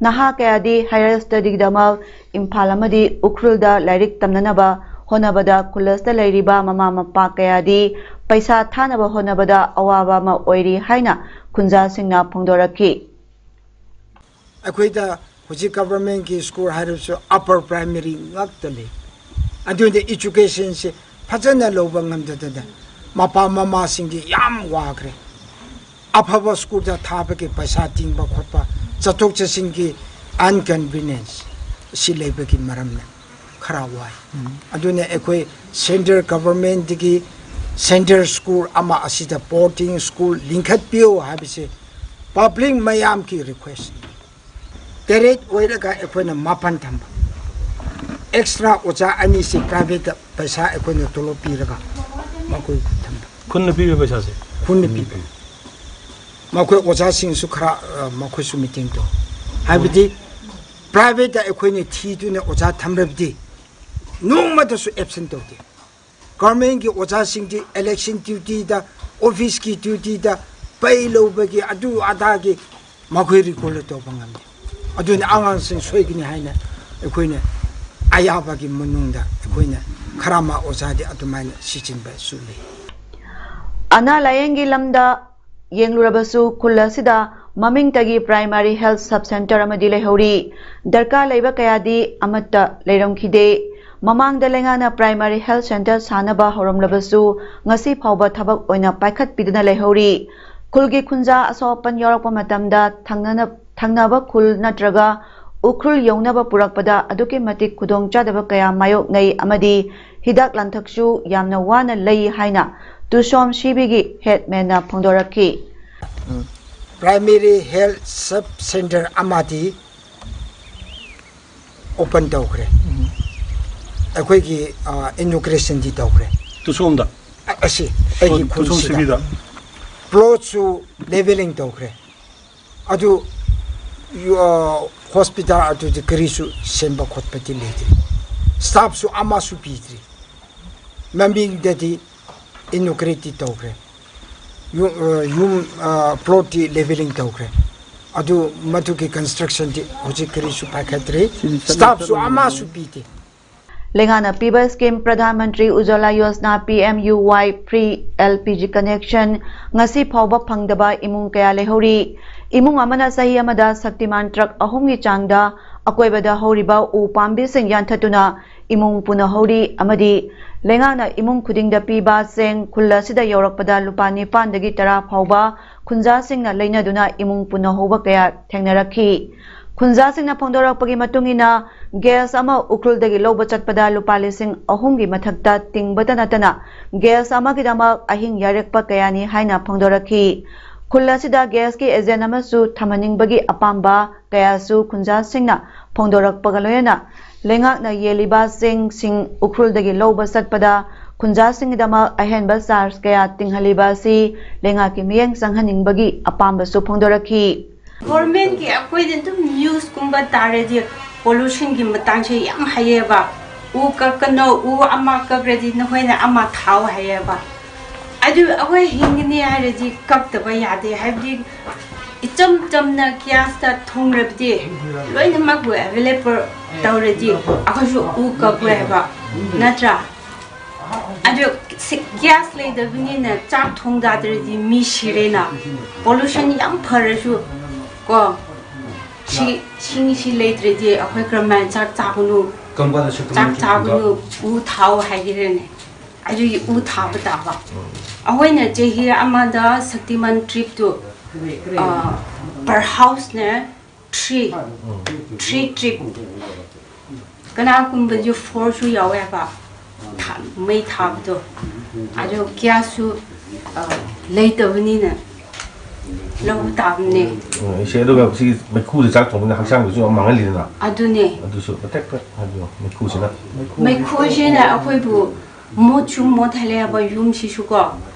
ꯅꯍꯥ ꯀꯌꯥꯗꯤ ꯍꯥꯌꯔ ꯁ꯭ꯇꯗꯤꯒꯤꯗꯃꯛ ꯏꯝꯐꯥꯜ ꯑꯃꯗꯤ ꯎꯈ꯭ꯔꯨꯜꯗ ꯂꯥꯏꯔꯤꯛ ꯇꯝꯅꯅꯕ ꯍꯣꯠꯅꯕꯗ ꯈꯨꯜ ꯑꯁꯤꯗ ꯂꯩꯔꯤꯕ ꯃꯃꯥ ꯃꯄꯥ ꯀꯌꯥꯗꯤ ꯄꯩꯁꯥ ꯊꯥꯅꯕ ꯍꯣꯠꯅꯕꯗ ꯑꯋꯥꯕ ꯑꯃ ꯑꯣꯏꯔꯤ ꯍꯥꯏꯅ ꯈꯨꯟꯖꯥꯁꯤꯡꯅ ꯐꯣꯡꯗꯣꯔꯛꯈꯤ꯫ ꯑꯩꯈꯣꯏꯗ ꯍꯧꯖꯤꯛ ꯒꯚꯔꯟꯃꯦꯟꯠꯀꯤ ꯁ꯭ꯀꯨꯜ ꯍꯥꯏꯔꯁꯨ ꯑꯄꯔ ꯄ꯭ꯔꯥꯏꯃꯥꯔꯤ ꯉꯥꯛꯇ ꯂꯩ꯫ ꯑꯗꯨꯅ ꯏꯖꯨꯀꯦꯁꯟꯁꯦ ꯐꯖꯅ ꯂꯧꯕ ꯉꯝꯗꯗꯅ ꯃꯄꯥ ꯃꯃꯥꯁꯤꯡꯗꯤ ꯌꯥꯝ ꯋꯥꯈ꯭ꯔꯦ꯫ ꯑꯐꯕ ꯁ꯭ꯀꯨꯜꯗ ꯊꯥꯕꯒꯤ ꯄꯩꯁꯥ ꯇꯤꯡꯕ ꯈꯣꯠꯄ, ꯆꯠꯊꯣꯛ ꯆꯠꯁꯤꯟꯒꯤ ꯑꯟꯀꯟꯚꯤꯅꯤꯌꯦꯟꯁ ꯁꯤ ꯂꯩꯕꯒꯤ ꯃꯔꯝꯅ ꯈꯔ ꯋꯥꯏ꯫ ꯑꯗꯨꯅ ꯑꯩꯈꯣꯏ ꯁꯦꯟꯇ꯭ꯔꯦꯜ ꯒꯚꯔꯟꯃꯦꯟꯠꯇꯒꯤ ꯁꯦꯟꯇ꯭ꯔꯦꯜ ꯁ꯭ꯀꯨꯜ ꯑꯃ ꯑꯁꯤꯗ ꯕꯣꯔꯗꯤꯡ ꯁ꯭ꯀꯨꯜ ꯂꯤꯡꯈꯠꯄꯤꯌꯨ ꯍꯥꯏꯕꯁꯦ ꯄꯕ꯭ꯂꯤꯛ ꯃꯌꯥꯝꯒꯤ ꯔꯤꯀ꯭ꯋꯦꯁꯠꯅꯤ꯫ ꯇꯔꯦꯠ ꯑꯣꯏꯔꯒ ꯑꯩꯈꯣꯏꯅ ꯃꯥꯄꯟ ꯊꯝꯕ꯫ ꯑꯦꯛꯁꯇ꯭ꯔꯥ ꯑꯣꯖꯥ ꯑꯅꯤꯁꯤ ꯄ꯭ꯔꯥꯏꯚꯦꯠꯇ ꯄꯩꯁꯥ ꯑꯩꯈꯣꯏꯅ ꯇꯣꯂꯣꯞ ꯄꯤꯔꯒ ꯃꯈꯣꯏ ꯊꯝꯕ꯫ ꯈꯨꯟꯅ ꯄꯤꯕ ꯄꯩꯁꯥꯁꯦ? ꯈꯨꯟꯅ ꯄꯤꯕ꯫ ꯃꯈꯣꯏ ꯑꯣꯖꯥꯁꯤꯡꯁꯨ ꯈꯔ ꯑ, ꯃꯈꯣꯏꯁꯨ ꯃꯤꯇꯤꯡ ꯇꯧ꯫ ꯍꯥꯏꯕꯗꯤ ꯄ꯭ꯔꯥꯏꯚꯦꯠꯇ ꯑꯩꯈꯣꯏꯅ ꯊꯤꯗꯨꯅ ꯑꯣꯖꯥ ꯊꯝꯂꯕꯗꯤ ꯅꯣꯡꯃꯗꯁꯨ ꯑꯦꯞꯁꯦꯟ ꯇꯧꯗꯦ꯫ ꯒꯚꯔꯟꯃꯦꯟꯒꯤ ꯑꯣꯖꯥꯁꯤꯡꯗꯤ ꯏꯂꯦꯛꯁꯟ ꯗ꯭ꯌꯨꯇꯤꯗ, ꯑꯣꯐꯤꯁꯀꯤ ꯗ꯭ꯌꯨꯇꯤꯗ, ꯄꯩ ꯂꯧꯕꯒꯤ, ꯑꯗꯨ ꯑꯗꯥꯒꯤ ꯃꯈꯣꯏ ꯔꯤꯀꯣꯜ ꯇꯧꯕ ꯉꯝꯗꯦ꯫ ꯑꯗꯨꯅ ꯑꯉꯥꯡꯁꯤꯡ ꯁꯣꯏꯒꯅꯤ ꯍꯥꯏꯅ ꯑꯩꯈꯣꯏꯅ ꯑꯌꯥꯕꯒꯤ ꯃꯅꯨꯡꯗ ꯑꯩꯈꯣꯏꯅ ꯈꯔ ꯑꯃ ꯑꯣꯖꯥꯗꯤ ꯑꯗꯨꯃꯥꯏꯅ ꯁꯤꯖꯤꯟꯕꯁꯨ ꯂꯩ꯫ ꯑꯅꯥ ꯂꯥꯌꯦꯡꯒꯤ ꯂꯝꯗ ꯌꯦꯡꯂꯨꯔꯕꯁꯨ ꯈꯨꯜ ꯑꯁꯤꯗ ꯃꯃꯤꯡꯇꯒꯤ primary health sub centre ꯑꯃꯗꯤ ꯂꯩꯍꯧꯔꯤ꯫ ꯗꯔꯀꯥꯔ ꯂꯩꯕ ꯀꯌꯥꯗꯤ ꯑꯃꯠꯇ ꯂꯩꯔꯝꯈꯤꯗꯦ꯫ ꯃꯃꯥꯡꯗ ꯂꯩꯉꯥꯛꯅ primary health centre ꯁꯥꯅꯕ ꯍꯧꯔꯝꯂꯕꯁꯨ ꯉꯁꯤ ꯐꯥꯎꯕ ꯊꯕꯛ ꯑꯣꯏꯅ ꯄꯥꯏꯈꯠꯄꯤꯗꯅ ꯂꯩꯍꯧꯔꯤ꯫ ꯈꯨꯜꯒꯤ ꯈꯨꯟꯖꯥ ꯑꯁꯣꯛ ꯑꯄꯟ ꯌꯥꯎꯔꯛꯄ ꯃꯇꯝꯗ ꯊꯪꯅꯅ ꯊꯪꯅꯕ ꯈꯨꯜ ꯅꯠꯇ꯭ꯔꯒ ꯎꯈ꯭ꯔꯨꯜ ꯌꯧꯅꯕ ꯄꯨꯔꯛꯄꯗ ꯑꯗꯨꯛꯀꯤ ꯃꯇꯤꯛ ꯈꯨꯗꯣꯡꯆꯥꯗꯕ ꯀꯌꯥ ꯃꯥꯌꯣꯛꯅꯩ ꯑꯃꯗꯤ ꯍꯤꯗꯥꯛ ꯂꯥꯡꯊꯛꯁꯨ ꯌꯥꯝꯅ ꯋꯥꯅ ꯂꯩ ꯍꯥꯏꯅ ꯇꯨꯁꯣꯝ ꯁꯤꯕꯤꯒꯤ ꯍꯦꯗꯃꯦꯟꯅ ꯐꯣꯡꯗꯣꯔꯛꯈꯤ꯫ Primary health sub centre ꯑꯃꯗꯤ ꯑꯣꯄꯟ ꯇꯧꯈ꯭ꯔꯦ꯫ ꯑꯩꯈꯣꯏꯒꯤ ꯏꯅꯣꯒ꯭ꯔꯦꯁꯟꯗꯤ ꯇꯧꯈ꯭ꯔꯦ꯫ ꯇꯨꯁꯣꯝꯗ? ꯑ- ꯑꯁꯤ ꯑꯩꯒꯤ ꯇꯨꯁꯣꯝ ꯈꯨꯜꯁꯤꯗ ꯁꯤꯕꯤꯗ? ꯄ꯭ꯂꯣꯠꯁꯨ ꯂꯦꯚꯦꯂꯤꯡ ꯇꯧꯈ꯭ꯔꯦ꯫ ꯑꯗꯨ ꯍꯣꯁꯄꯤꯇꯥꯜ ꯑꯗꯨꯗꯤ ꯀꯔꯤꯁꯨ ꯁꯦꯝꯕ ꯈꯣꯠꯄꯗꯤ ꯂꯩꯇ꯭ꯔꯤ꯫ ꯁ꯭ꯇꯥꯐꯁꯨ ꯑꯃꯁꯨ ꯄꯤꯗ꯭ꯔꯤ꯫ ꯃꯃꯤꯡꯗꯗꯤ ꯏꯅꯣꯒ꯭ꯔꯦꯠꯇꯤ ꯇꯧꯈ꯭ꯔꯦ꯫ ꯌꯨꯝ ꯌꯨꯝ ꯄ꯭ꯂꯣꯠꯇꯤ ꯂꯦꯚꯦꯂꯤꯡ ꯇꯧꯈ꯭ꯔꯦ꯫ ꯑꯗꯨ ꯃꯗꯨꯒꯤ ꯀꯟꯁꯇ꯭ꯔꯛꯁꯟꯗꯤ ꯍꯧꯖꯤꯛ ꯀꯔꯤꯁꯨ ꯄꯥꯏꯈꯠꯇ꯭ꯔꯤ꯫ ꯁ꯭ꯇꯥꯐꯁꯨ ꯑꯃꯁꯨ ꯄꯤꯗꯦ꯫ ꯂꯩꯉꯥꯛꯅ ꯄꯤꯕ scheme Pradhan Mantri Ujjwala Yojana, P M U Y, free L P G connection ꯉꯁꯤ ꯐꯥꯎꯕ ꯐꯪꯗꯕ ꯏꯃꯨꯡ ꯀꯌꯥ ꯂꯩꯍꯧꯔꯤ꯫ ꯏꯃꯨꯡ ꯑꯃꯅ ꯆꯍꯤ ꯑꯃꯗ ꯁꯛꯇꯤꯃꯥꯟ ꯇ꯭ꯔꯛ ꯑꯍꯨꯝꯒꯤ ꯆꯥꯡꯗ ꯑꯀꯣꯏꯕꯗ ꯍꯧꯔꯤꯕ ꯎ ꯄꯥꯝꯕꯤꯁꯤꯡ ꯌꯥꯟꯊꯠꯇꯨꯅ ꯏꯃꯨꯡ ꯄꯨꯅꯍꯧꯔꯤ ꯑꯃꯗꯤ ꯂꯩꯉꯥꯛꯅ ꯏꯃꯨꯡ ꯈꯨꯗꯤꯡꯗ ꯄꯤꯕ ꯆꯦꯡ ꯈꯨꯜ ꯑꯁꯤꯗ ꯌꯧꯔꯛꯄꯗ ꯂꯨꯄꯥ ꯅꯤꯄꯥꯟꯗꯒꯤ ꯇꯔꯥ ꯐꯥꯎꯕ ꯈꯨꯟꯖꯥꯁꯤꯡꯅ ꯂꯩꯅꯗꯨꯅ ꯏꯃꯨꯡ ꯄꯨꯅꯍꯧꯕ ꯀꯌꯥ ꯊꯦꯡꯅꯔꯛꯈꯤ꯫ ꯈꯨꯟꯖꯥꯁꯤꯡꯅ ꯐꯣꯡꯗꯣꯔꯛꯄꯒꯤ ꯃꯇꯨꯡ ꯏꯟꯅ, ꯒ꯭ꯌꯥꯁ ꯑꯃ ꯎꯈ꯭ꯔꯨꯜꯗꯒꯤ ꯂꯧꯕ ꯆꯠꯄꯗ ꯂꯨꯄꯥ ꯂꯤꯁꯤꯡ ꯑꯍꯨꯝꯒꯤ ꯃꯊꯛꯇ ꯇꯤꯡꯕꯇ ꯅꯠꯇꯅ ꯒ꯭ꯌꯥꯁ ꯑꯃꯒꯤꯗꯃꯛ ꯑꯍꯤꯡ ꯌꯥꯔꯦꯛꯄ ꯀꯌꯥꯅꯤ ꯍꯥꯏꯅ ꯐꯣꯡꯗꯣꯔꯛꯈꯤ꯫ ꯈꯨꯜ ꯑꯁꯤꯗ ꯒ꯭ꯌꯥꯁꯀꯤ ꯑꯦꯖꯦꯟ ꯑꯃꯁꯨ ꯊꯝꯍꯟꯅꯤꯡꯕꯒꯤ ꯑꯄꯥꯝꯕ ꯀꯌꯥꯁꯨ ꯈꯨꯟꯖꯥꯁꯤꯡꯅ ꯐꯣꯡꯗꯣꯔꯛꯄꯒ ꯂꯣꯏꯅꯅ ꯂꯩꯉꯥꯛꯅ ꯌꯦꯜꯂꯤꯕ ꯆꯦꯡꯁꯤꯡ ꯎꯈ꯭ꯔꯨꯜꯗꯒꯤ ꯂꯧꯕ ꯆꯠꯄꯗ ꯈꯨꯟꯖꯥꯁꯤꯡꯒꯤꯗꯃꯛ ꯑꯍꯦꯟꯕ ꯆꯥꯔꯖ ꯀꯌꯥ ꯇꯤꯡꯍꯜꯂꯤꯕ ꯑꯁꯤ ꯂꯩꯉꯥꯛꯀꯤ ꯃꯤꯠꯌꯦꯡ ꯆꯪꯍꯟꯅꯤꯡꯕꯒꯤ ꯑꯄꯥꯝꯕꯁꯨ ꯐꯣꯡꯗꯣꯔꯛꯈꯤ꯫ ꯒꯣꯔꯃꯦꯟꯒꯤ ꯑꯩꯈꯣꯏꯗꯤ ꯑꯗꯨꯝ ꯅ꯭ꯌꯨꯁꯀꯨꯝꯕ ꯇꯥꯔꯗꯤ ꯄꯣꯂꯨꯁꯟꯒꯤ ꯃꯇꯥꯡꯁꯦ ꯌꯥꯝ ꯍꯥꯏꯌꯦꯕ꯫ ꯎ ꯀꯛꯀꯅꯣ, ꯎ ꯑꯃ ꯀꯛꯔꯗꯤ ꯅꯈꯣꯏꯅ ꯑꯃ ꯊꯥꯎ ꯍꯥꯏꯌꯦꯕ꯫ ꯑꯗꯨ ꯑꯩꯈꯣꯏ ꯍꯤꯡꯒꯅꯤ ꯍꯥꯏꯔꯗꯤ ꯀꯛꯇꯕ ꯌꯥꯗꯦ꯫ ꯍꯥꯏꯕꯗꯤ ꯏꯆꯝ ꯆꯝꯅ ꯒ꯭ꯌꯥꯁꯇ ꯊꯣꯡꯔꯕꯗꯤ ꯂꯣꯏꯅꯃꯛꯄꯨ ꯑꯦꯚꯦꯂꯦꯕꯜ ꯇꯧꯔꯗꯤ ꯑꯩꯈꯣꯏꯁꯨ ꯎ ꯀꯛꯂꯣꯏ ꯍꯥꯏꯕ ꯅꯠꯇ꯭ꯔꯥ? ꯑꯗꯨ ꯁꯤ ꯒ꯭ꯌꯥꯁ ꯂꯩꯇꯕꯅꯤꯅ ꯆꯥꯛ ꯊꯣꯡꯗꯗ꯭ꯔꯗꯤ ꯃꯤ ꯁꯤꯔꯦꯅ꯫ ꯄꯣꯂꯨꯁꯟ ꯌꯥꯝ ꯐꯔꯁꯨ ꯀꯣ, ꯁꯤ ꯁꯤꯡꯁꯤ ꯂꯩꯇ꯭ꯔꯗꯤ ꯑꯩꯈꯣꯏ ꯀꯔꯝꯍꯥꯏꯅ ꯆꯥꯛ ꯆꯥꯒꯅꯨ? ꯆꯥꯛ ꯆꯥꯒꯅꯨ, ꯎ ꯊꯥꯎ ꯍꯥꯏꯒꯦꯔꯅꯦ꯫ ꯑꯗꯨꯒꯤ ꯎ ꯊꯥꯕ ꯇꯥꯕ꯫ ꯑꯩꯈꯣꯏꯅ ꯆꯍꯤ ꯑꯃꯗ ꯁꯛꯇꯤꯃꯥꯟ ꯇ꯭ꯔꯤꯞꯇꯨ ꯄꯔ ꯍꯥꯎꯁꯅꯦ ꯊ꯭ꯔꯤ ꯊ꯭ꯔꯤ ꯇ꯭ꯔꯤꯞ, ꯀꯅꯥꯒꯨꯝꯕꯗꯤ ꯐꯣꯔꯁꯨ ꯌꯥꯎꯋꯦꯕ꯫ ꯊꯥ- ꯃꯩ ꯊꯥꯕꯗꯣ꯫ ꯑꯗꯣ ꯒ꯭ꯌꯥꯁꯁꯨ ꯂꯩꯇꯕꯅꯤꯅ ꯂꯧꯕ ꯇꯥꯕꯅꯦ꯫ ꯎꯝ, ꯏꯆꯦ, ꯑꯗꯨꯒ ꯁꯤꯒꯤ ꯃꯩꯈꯨꯁꯦ ꯆꯥꯛ ꯊꯣꯡꯕꯅ ꯍꯛꯆꯥꯡꯗꯁꯨ ꯌꯥꯝ ꯃꯥꯡꯍꯜꯂꯤꯗꯅ꯫ ꯑꯗꯨꯅꯦ꯫ ꯑꯗꯨꯁꯨ ꯃꯇꯦꯛ ꯈꯔ ꯍꯥꯏꯕꯤꯌꯣ, ꯃꯩꯈꯨꯁꯤꯅ꯫ ꯃꯩꯈꯨꯁꯤꯅ ꯑꯩꯈꯣꯏꯕꯨ ꯃꯣꯠꯁꯨ ꯃꯣꯠꯍꯜꯂꯦꯕ ꯌꯨꯝꯁꯤꯁꯨ ꯀꯣ꯫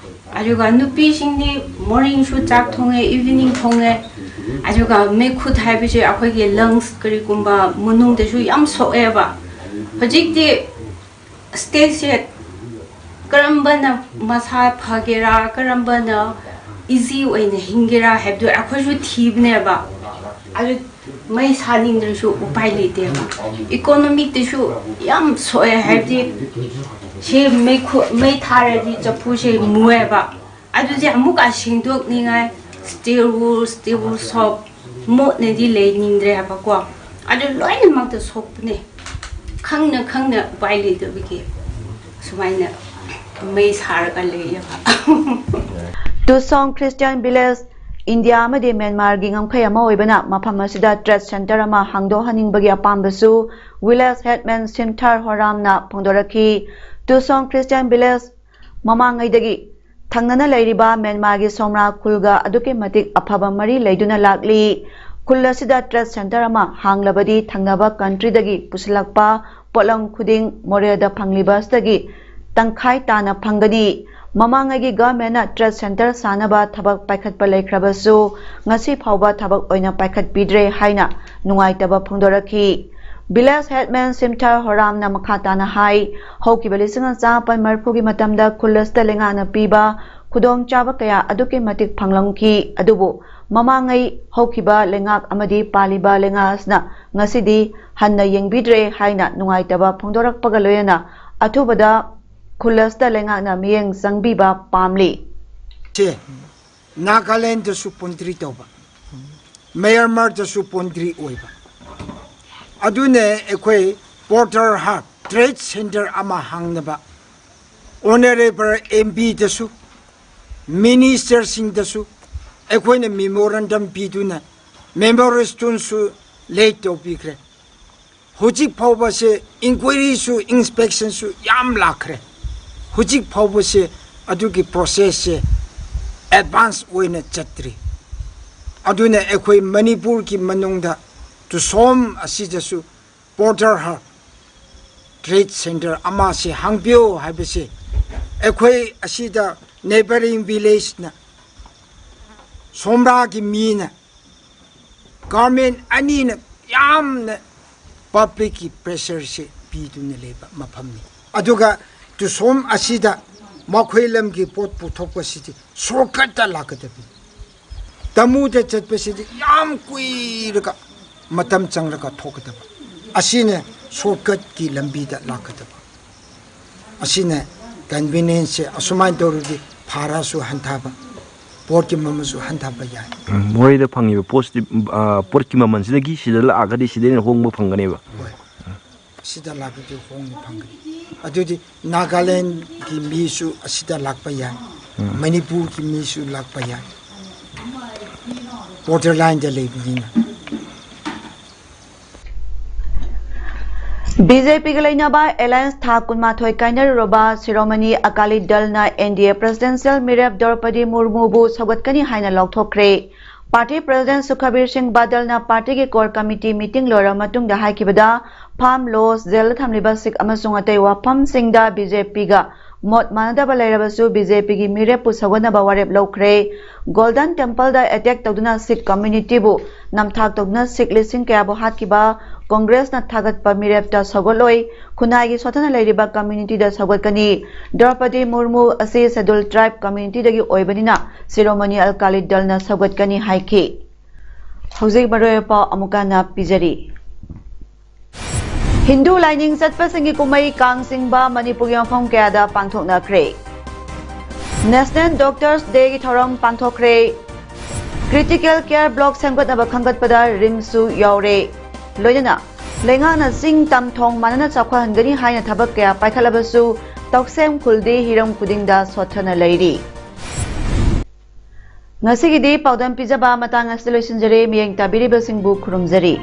ꯑꯗꯨꯒ ꯅꯨꯄꯤꯁꯤꯡꯗꯤ ꯃꯣꯔꯅꯤꯡꯁꯨ ꯆꯥꯛ ꯊꯣꯡꯉꯦ, ꯏꯚꯤꯅꯤꯡ ꯊꯣꯡꯉꯦ꯫ ꯑꯗꯨꯒ ꯃꯩꯈꯨ ꯍꯥꯏꯕꯁꯦ ꯑꯩꯈꯣꯏꯒꯤ ꯂꯪꯁ ꯀꯔꯤꯒꯨꯝꯕ ꯃꯅꯨꯡꯗꯁꯨ ꯌꯥꯝ ꯁꯣꯛꯑꯦꯕ꯫ ꯍꯧꯖꯤꯛꯇꯤ ꯁ꯭ꯇꯦꯖꯁꯦ ꯀꯔꯝꯕꯅ ꯃꯁꯥ ꯐꯒꯦꯔꯥ, ꯀꯔꯝꯕꯅ ꯏꯖꯤ ꯑꯣꯏꯅ ꯍꯤꯡꯒꯦꯔꯥ ꯍꯥꯏꯕꯗꯨ ꯑꯩꯈꯣꯏꯁꯨ ꯊꯤꯕꯅꯦꯕ꯫ ꯑꯗꯨ ꯃꯩ ꯁꯥꯅꯤꯡꯗ꯭ꯔꯁꯨ ꯎꯄꯥꯏ ꯂꯩꯇꯦꯕ꯫ ꯏꯀꯣꯅꯣꯃꯤꯛꯇꯁꯨ ꯌꯥꯝ ꯁꯣꯛꯑꯦ, ꯍꯥꯏꯕꯗꯤ ꯁꯤ ꯃꯩꯈꯨ- ꯃꯩ ꯊꯥꯔꯗꯤ ꯆꯐꯨꯁꯦ ꯃꯨꯑꯦꯕ꯫ ꯑꯗꯨꯗꯤ ꯑꯃꯨꯛꯀ ꯁꯦꯡꯗꯣꯛꯅꯤꯡꯉꯥꯏ still wool, still wool shop, ꯃꯣꯠꯅꯗꯤ ꯂꯩꯅꯤꯡꯗ꯭ꯔꯦ ꯍꯥꯏꯕꯀꯣ꯫ ꯑꯗꯨ ꯂꯣꯏꯅꯃꯛꯇ ꯁꯣꯛꯄꯅꯦ꯫ ꯈꯪꯅ ꯈꯪꯅ ꯎꯄꯥꯏ ꯂꯩꯇꯕꯒꯤ ꯁꯨꯃꯥꯏꯅ ꯃꯩ ꯁꯥꯔꯒ ꯂꯩꯌꯦꯕ꯫ ꯇꯨꯁꯣꯡ ꯈ꯭ꯔꯤꯁꯇꯤꯌꯥꯟ ꯚꯤꯂꯦꯖ ꯏꯟꯗꯤꯌꯥ ꯑꯃꯗꯤ ꯃ꯭ꯌꯥꯟꯃꯥꯔꯒꯤ ꯉꯝꯈꯩ ꯑꯃ ꯑꯣꯏꯕꯅ ꯃꯐꯝ ꯑꯁꯤꯗ ꯇ꯭ꯔꯦꯗ ꯁꯦꯟꯇꯔ ꯑꯃ ꯍꯥꯡꯗꯣꯛꯍꯟꯅꯤꯡꯕꯒꯤ ꯑꯄꯥꯝꯕꯁꯨ ꯚꯤꯂꯦꯖ ꯍꯦꯗꯃꯦꯟ ꯁꯤꯟꯊꯔ ꯍꯣꯔꯥꯝꯅ ꯐꯣꯡꯗꯣꯔꯛꯈꯤ꯫ ꯇꯨꯁꯣꯡ ꯈ꯭ꯔꯤꯁꯇꯤꯌꯥꯟ ꯚꯤꯂꯦꯖ ꯃꯃꯥꯡꯉꯩꯗꯒꯤ ꯊꯪꯅꯅ ꯂꯩꯔꯤꯕ ꯃ꯭ꯌꯥꯟꯃꯥꯔꯒꯤ ꯁꯣꯝꯔꯥ ꯈꯨꯜꯒ ꯑꯗꯨꯛꯀꯤ ꯃꯇꯤꯛ ꯑꯐꯕ ꯃꯔꯤ ꯂꯩꯗꯨꯅ ꯂꯥꯛꯂꯤ꯫ ꯈꯨꯜ ꯑꯁꯤꯗ trade centre ꯑꯃ ꯍꯥꯡꯂꯕꯗꯤ ꯊꯪꯅꯕ countryꯗꯒꯤ ꯄꯨꯁꯤꯜꯂꯛꯄ ꯄꯣꯠꯂꯝ ꯈꯨꯗꯤꯡ ꯃꯣꯔꯦꯗ ꯐꯪꯂꯤꯕ ꯑꯁꯤꯗꯒꯤ ꯇꯪꯈꯥꯏ ꯇꯥꯅ ꯐꯪꯒꯅꯤ꯫ ꯃꯃꯥꯡꯉꯩꯒꯤ governmentꯅ trade centre ꯁꯥꯅꯕ ꯊꯕꯛ ꯄꯥꯏꯈꯠꯄ ꯂꯩꯈ꯭ꯔꯕꯁꯨ ꯉꯁꯤ ꯐꯥꯎꯕ ꯊꯕꯛ ꯑꯣꯏꯅ ꯄꯥꯏꯈꯠꯄꯤꯗ꯭ꯔꯦ ꯍꯥꯏꯅ ꯅꯨꯡꯉꯥꯏꯇꯕ ꯐꯣꯡꯗꯣꯔꯛꯈꯤ꯫ Village headman ꯁꯤꯝꯊꯔ ꯍꯣꯔꯥꯝꯅ ꯃꯈꯥ ꯇꯥꯅ ꯍꯥꯏ, ꯍꯧꯈꯤꯕ ꯂꯤꯁꯤꯡ ꯑꯃ ꯆꯥꯃꯥꯄꯟ ꯃꯔꯤꯐꯨꯒꯤ ꯃꯇꯝꯗ ꯈꯨꯜ ꯑꯁꯤꯗ ꯂꯩꯉꯥꯛꯅ ꯄꯤꯕ ꯈꯨꯗꯣꯡꯆꯥꯕ ꯀꯌꯥ ꯑꯗꯨꯛꯀꯤ ꯃꯇꯤꯛ ꯐꯪꯂꯝꯈꯤ꯫ ꯑꯗꯨꯕꯨ ꯃꯃꯥꯡꯉꯩ ꯍꯧꯈꯤꯕ ꯂꯩꯉꯥꯛ ꯑꯃꯗꯤ ꯄꯥꯜꯂꯤꯕ ꯂꯩꯉꯥꯛ ꯑꯁꯤꯅ ꯉꯁꯤꯗꯤ ꯍꯟꯅ ꯌꯦꯡꯕꯤꯗ꯭ꯔꯦ ꯍꯥꯏꯅ ꯅꯨꯡꯉꯥꯏꯇꯕ ꯐꯣꯡꯗꯣꯔꯛꯄꯒ ꯂꯣꯏꯅꯅ ꯑꯊꯨꯕꯗ ꯈꯨꯜ ꯑꯁꯤꯗ ꯂꯩꯉꯥꯛꯅ ꯃꯤꯠꯌꯦꯡ ꯆꯪꯕꯤꯕ ꯄꯥꯝꯂꯤ꯫ ꯁꯦ ꯅꯥꯒꯥꯂꯦꯟꯗꯁꯨ ꯄꯣꯟꯇ꯭ꯔꯤ ꯇꯧꯕ, ꯃꯌꯥꯟꯃꯥꯔꯗꯁꯨ ꯄꯣꯟꯇ꯭ꯔꯤ ꯑꯣꯏꯕ꯫ ꯑꯗꯨꯅ ꯑꯩꯈꯣꯏ ꯄꯣꯔꯇꯔ ꯍꯥꯔꯠ ꯇ꯭ꯔꯦꯗ ꯁꯦꯟꯇꯔ ꯑꯃ ꯍꯥꯡꯅꯕ ꯑꯣꯅꯔꯦꯕꯜ ꯑꯦꯝ ꯄꯤꯗꯁꯨ, ꯃꯤꯅꯤꯁꯇꯔꯁꯤꯡꯗꯁꯨ ꯑꯩꯈꯣꯏꯅ ꯃꯦꯃꯣꯔꯦꯟꯗꯝ ꯄꯤꯗꯨꯅ ꯃꯦꯃꯣꯔꯦꯟꯗꯝꯁꯨ ꯂꯦꯠ ꯇꯧꯕꯤꯈ꯭ꯔꯦ꯫ ꯍꯧꯖꯤꯛ ꯐꯥꯎꯕꯁꯦ ꯏꯟꯀ꯭ꯋꯥꯏꯔꯤꯁꯨ ꯏꯟꯁꯄꯦꯛꯁꯟꯁꯨ ꯌꯥꯝ ꯂꯥꯛꯈ꯭ꯔꯦ꯫ ꯍꯧꯖꯤꯛ ꯐꯥꯎꯕꯁꯦ ꯑꯗꯨꯒꯤ ꯄ꯭ꯔꯣꯁꯦꯁꯁꯦ ꯑꯦꯗꯚꯥꯟꯁ ꯑꯣꯏꯅ ꯆꯠꯇ꯭ꯔꯤ꯫ ꯑꯗꯨꯅ ꯑꯩꯈꯣꯏ ꯃꯅꯤꯄꯨꯔꯒꯤ ꯃꯅꯨꯡꯗ ꯇꯨꯁꯣꯝ ꯑꯁꯤꯗꯁꯨ ꯄꯣꯔꯇꯔ ꯍꯥꯔꯠ ꯇ꯭ꯔꯦꯗ ꯁꯦꯟꯇꯔ ꯑꯃꯁꯦ ꯍꯥꯡꯕꯤꯌꯨ ꯍꯥꯏꯕꯁꯦ ꯑꯩꯈꯣꯏ ꯑꯁꯤꯗ ꯅꯦꯕꯔꯤꯡ ꯚꯤꯂꯦꯖꯅ ꯁꯣꯝꯔꯥꯒꯤ ꯃꯤꯅ ꯒꯚꯔꯟꯃꯦꯟ ꯑꯅꯤꯅ ꯌꯥꯝꯅ ꯄꯕ꯭ꯂꯤꯛꯀꯤ ꯄ꯭ꯔꯦꯁꯔꯁꯦ ꯄꯤꯗꯨꯅ ꯂꯩꯕ ꯃꯐꯝꯅꯤ꯫ ꯑꯗꯨꯒ ꯇꯨꯁꯣꯝ ꯑꯁꯤꯗ ꯃꯈꯣꯏ ꯂꯝꯒꯤ ꯄꯣꯠ ꯄꯨꯊꯣꯛꯄꯁꯤꯗꯤ ꯁꯣꯔꯠꯀꯠꯇ ꯂꯥꯛꯀꯗꯕꯅꯤ꯫ ꯇꯃꯨꯗ ꯆꯠꯄꯁꯤꯗꯤ ꯌꯥꯝ ꯀꯨꯏꯔꯒ ꯃꯇꯝ ꯆꯪꯂꯒ ꯊꯣꯛꯀꯗꯕ꯫ ꯑꯁꯤꯅ ꯁꯣꯔꯠꯀꯠꯀꯤ ꯂꯝꯕꯤꯗ ꯂꯥꯛꯀꯗꯕ꯫ ꯑꯁꯤꯅ ꯀꯟꯚꯤꯅꯤꯌꯦꯟꯁꯁꯦ ꯑꯁꯨꯃꯥꯏꯅ ꯇꯧꯔꯗꯤ ꯚꯥꯔꯥꯁꯨ ꯍꯟꯊꯕ, ꯄꯣꯠꯀꯤ ꯃꯃꯜꯁꯨ ꯍꯟꯊꯕ ꯌꯥꯏ꯫ ꯃꯣꯔꯦꯗ ꯐꯪꯉꯤꯕ ꯄꯣꯠꯁꯤꯗꯤ ꯄꯣꯠꯀꯤ ꯃꯃꯜꯁꯤꯗꯒꯤ ꯁꯤꯗ ꯂꯥꯛꯑꯒꯗꯤ ꯁꯤꯗ ꯍꯦꯟꯅ ꯍꯣꯡꯕ ꯐꯪꯒꯅꯦꯕ꯫ ꯍꯣꯏ, ꯁꯤꯗ ꯂꯥꯛꯄꯗꯤ ꯍꯣꯡꯅ ꯐꯪꯒꯅꯤ꯫ ꯑꯗꯨꯗꯤ ꯅꯥꯒꯥꯂꯦꯟꯒꯤ ꯃꯤꯁꯨ ꯑꯁꯤꯗ ꯂꯥꯛꯄ ꯌꯥꯏ, ꯃꯅꯤꯄꯨꯔꯒꯤ ꯃꯤꯁꯨ ꯂꯥꯛꯄ ꯌꯥꯏ, ꯕꯣꯔꯗꯔ ꯂꯥꯏꯟꯗ ꯂꯩꯕꯅꯤꯅ꯫ ꯕꯤ ꯖꯦ ꯄꯤꯒ ꯂꯩꯅꯕ ꯑꯦꯂꯥꯏꯟꯁ ꯊꯥ ꯀꯨꯟꯃꯥꯊꯣꯏ ꯀꯥꯏꯅꯔꯨꯔꯕ ꯁꯤꯔꯣꯃꯅꯤ ꯑꯀꯥꯂꯤ ꯗꯜꯅ ꯑꯦꯟ ꯗꯤ ꯑꯦ ꯄ꯭ꯔꯦꯁꯤꯗꯦꯟꯁꯤꯌꯦꯜ ꯃꯤꯔꯦꯞ ꯗ꯭ꯔꯧꯄꯗꯤ ꯃꯨꯔꯃꯨꯕꯨ ꯁꯧꯒꯠꯀꯅꯤ ꯍꯥꯏꯅ ꯂꯥꯎꯊꯣꯛꯈ꯭ꯔꯦ꯫ ꯄꯥꯔꯇꯤ ꯄ꯭ꯔꯦꯁꯤꯗꯦꯟ ꯁꯨꯈꯕꯤꯔ ꯁꯤꯡ ꯕꯥꯗꯜꯅ ꯄꯥꯔꯇꯤꯒꯤ ꯀꯣꯔ ꯀꯃꯤꯇꯤ ꯃꯤꯇꯤꯡ ꯂꯣꯏꯔꯕ ꯃꯇꯨꯡꯗ ꯍꯥꯏꯈꯤꯕꯗ, ꯐꯥꯔꯝ ꯂꯣꯁ, ꯖꯦꯜꯗ ꯊꯝꯂꯤꯕ ꯁꯤꯈ ꯑꯃꯁꯨꯡ ꯑꯇꯩ ꯋꯥꯐꯝꯁꯤꯡꯗ ꯕꯤ ꯖꯦ ꯄꯤꯒ ꯃꯣꯠ ꯃꯥꯟꯅꯗꯕ ꯂꯩꯔꯕꯁꯨ ꯕꯤ ꯖꯦ ꯄꯤꯒꯤ ꯃꯤꯔꯦꯞꯄꯨ ꯁꯧꯒꯠꯅꯕ ꯋꯥꯔꯦꯞ ꯂꯧꯈ꯭ꯔꯦ꯫ ꯒꯣꯜꯗꯟ ꯇꯦꯝꯄꯜꯗ ꯑꯦꯇꯦꯛ ꯇꯧꯗꯨꯅ ꯁꯤꯈ ꯀꯝꯃ꯭ꯌꯨꯅꯤꯇꯤꯕꯨ ꯅꯝꯊꯥꯛ ꯇꯧꯗꯨꯅ ꯁꯤꯈ ꯂꯤꯁꯤꯡ ꯀꯌꯥꯕꯨ ꯍꯥꯠꯈꯤꯕ ꯀꯣꯡꯒ꯭ꯔꯦꯁꯅ ꯊꯥꯒꯠꯄ ꯃꯤꯔꯦꯞꯇ ꯁꯧꯒꯠꯂꯣꯏ꯫ ꯈꯨꯟꯅꯥꯏꯒꯤ ꯁꯣꯠꯊꯅ ꯂꯩꯔꯤꯕ ꯀꯝꯃ꯭ꯌꯨꯅꯤꯇꯤꯗ ꯁꯧꯒꯠꯀꯅꯤ꯫ ꯗ꯭ꯔꯧꯄꯗꯤ ꯃꯨꯔꯃꯨ ꯑꯁꯤ ꯁꯦꯗꯨꯜ ꯇ꯭ꯔꯥꯏꯕ ꯀꯝꯃ꯭ꯌꯨꯅꯤꯇꯤꯗꯒꯤ ꯑꯣꯏꯕꯅꯤꯅ ꯁꯤꯔꯣꯃꯅꯤ ꯑꯜꯀꯥꯂꯤ ꯗꯜꯅ ꯁꯧꯒꯠꯀꯅꯤ ꯍꯥꯏꯈꯤ꯫ ꯍꯧꯖꯤꯛ ꯃꯔꯨꯑꯣꯏꯕ ꯄꯥꯎ ꯑꯃꯨꯛꯀ ꯍꯟꯅ ꯄꯤꯖꯔꯤ꯫ ꯍꯤꯟꯗꯨ ꯂꯥꯏꯅꯤꯡ ꯆꯠꯄꯁꯤꯡꯒꯤ ꯀꯨꯝꯍꯩ ꯀꯥꯡ ꯆꯤꯡꯕ ꯃꯅꯤꯄꯨꯔꯒꯤ ꯃꯐꯝ ꯀꯌꯥꯗ ꯄꯥꯡꯊꯣꯛꯅꯈ꯭ꯔꯦ꯫ ꯅꯦꯁꯅꯦꯜ ꯗꯣꯛꯇꯔꯁ ꯗꯦꯒꯤ ꯊꯧꯔꯝ ꯄꯥꯡꯊꯣꯛꯈ꯭ꯔꯦ꯫ ꯀ꯭ꯔꯤꯇꯤꯀꯦꯜ ꯀꯦꯌꯔ ꯕ꯭ꯂꯣꯛ ꯁꯦꯝꯒꯠꯅꯕ ꯈꯟꯒꯠꯄꯗ ꯔꯤꯝꯁꯁꯨ ꯌꯥꯎꯔꯦ꯫ ꯂꯣꯏꯅꯅ ꯂꯩꯉꯥꯛꯅ ꯆꯤꯡ ꯇꯝ ꯊꯣꯡ ꯃꯥꯟꯅꯅ ꯆꯥꯎꯈꯠꯍꯟꯒꯅꯤ ꯍꯥꯏꯅ ꯊꯕꯛ ꯀꯌꯥ ꯄꯥꯏꯈꯠꯂꯕꯁꯨ ꯇꯧꯁꯦꯝ ꯈꯨꯜꯗꯤ ꯍꯤꯔꯝ ꯈꯨꯗꯤꯡꯗ ꯁꯣꯠꯊꯅ ꯂꯩꯔꯤ꯫ ꯉꯁꯤꯒꯤꯗꯤ ꯄꯥꯎꯗꯝ ꯄꯤꯖꯕ ꯃꯇꯥꯡ ꯑꯁꯤꯗ ꯂꯣꯏꯁꯤꯟꯖꯔꯦ꯫ ꯃꯤꯠꯌꯦꯡ ꯇꯥꯕꯤꯔꯤꯕꯁꯤꯡꯕꯨ ꯈꯨꯔꯨꯝꯖꯔꯤ꯫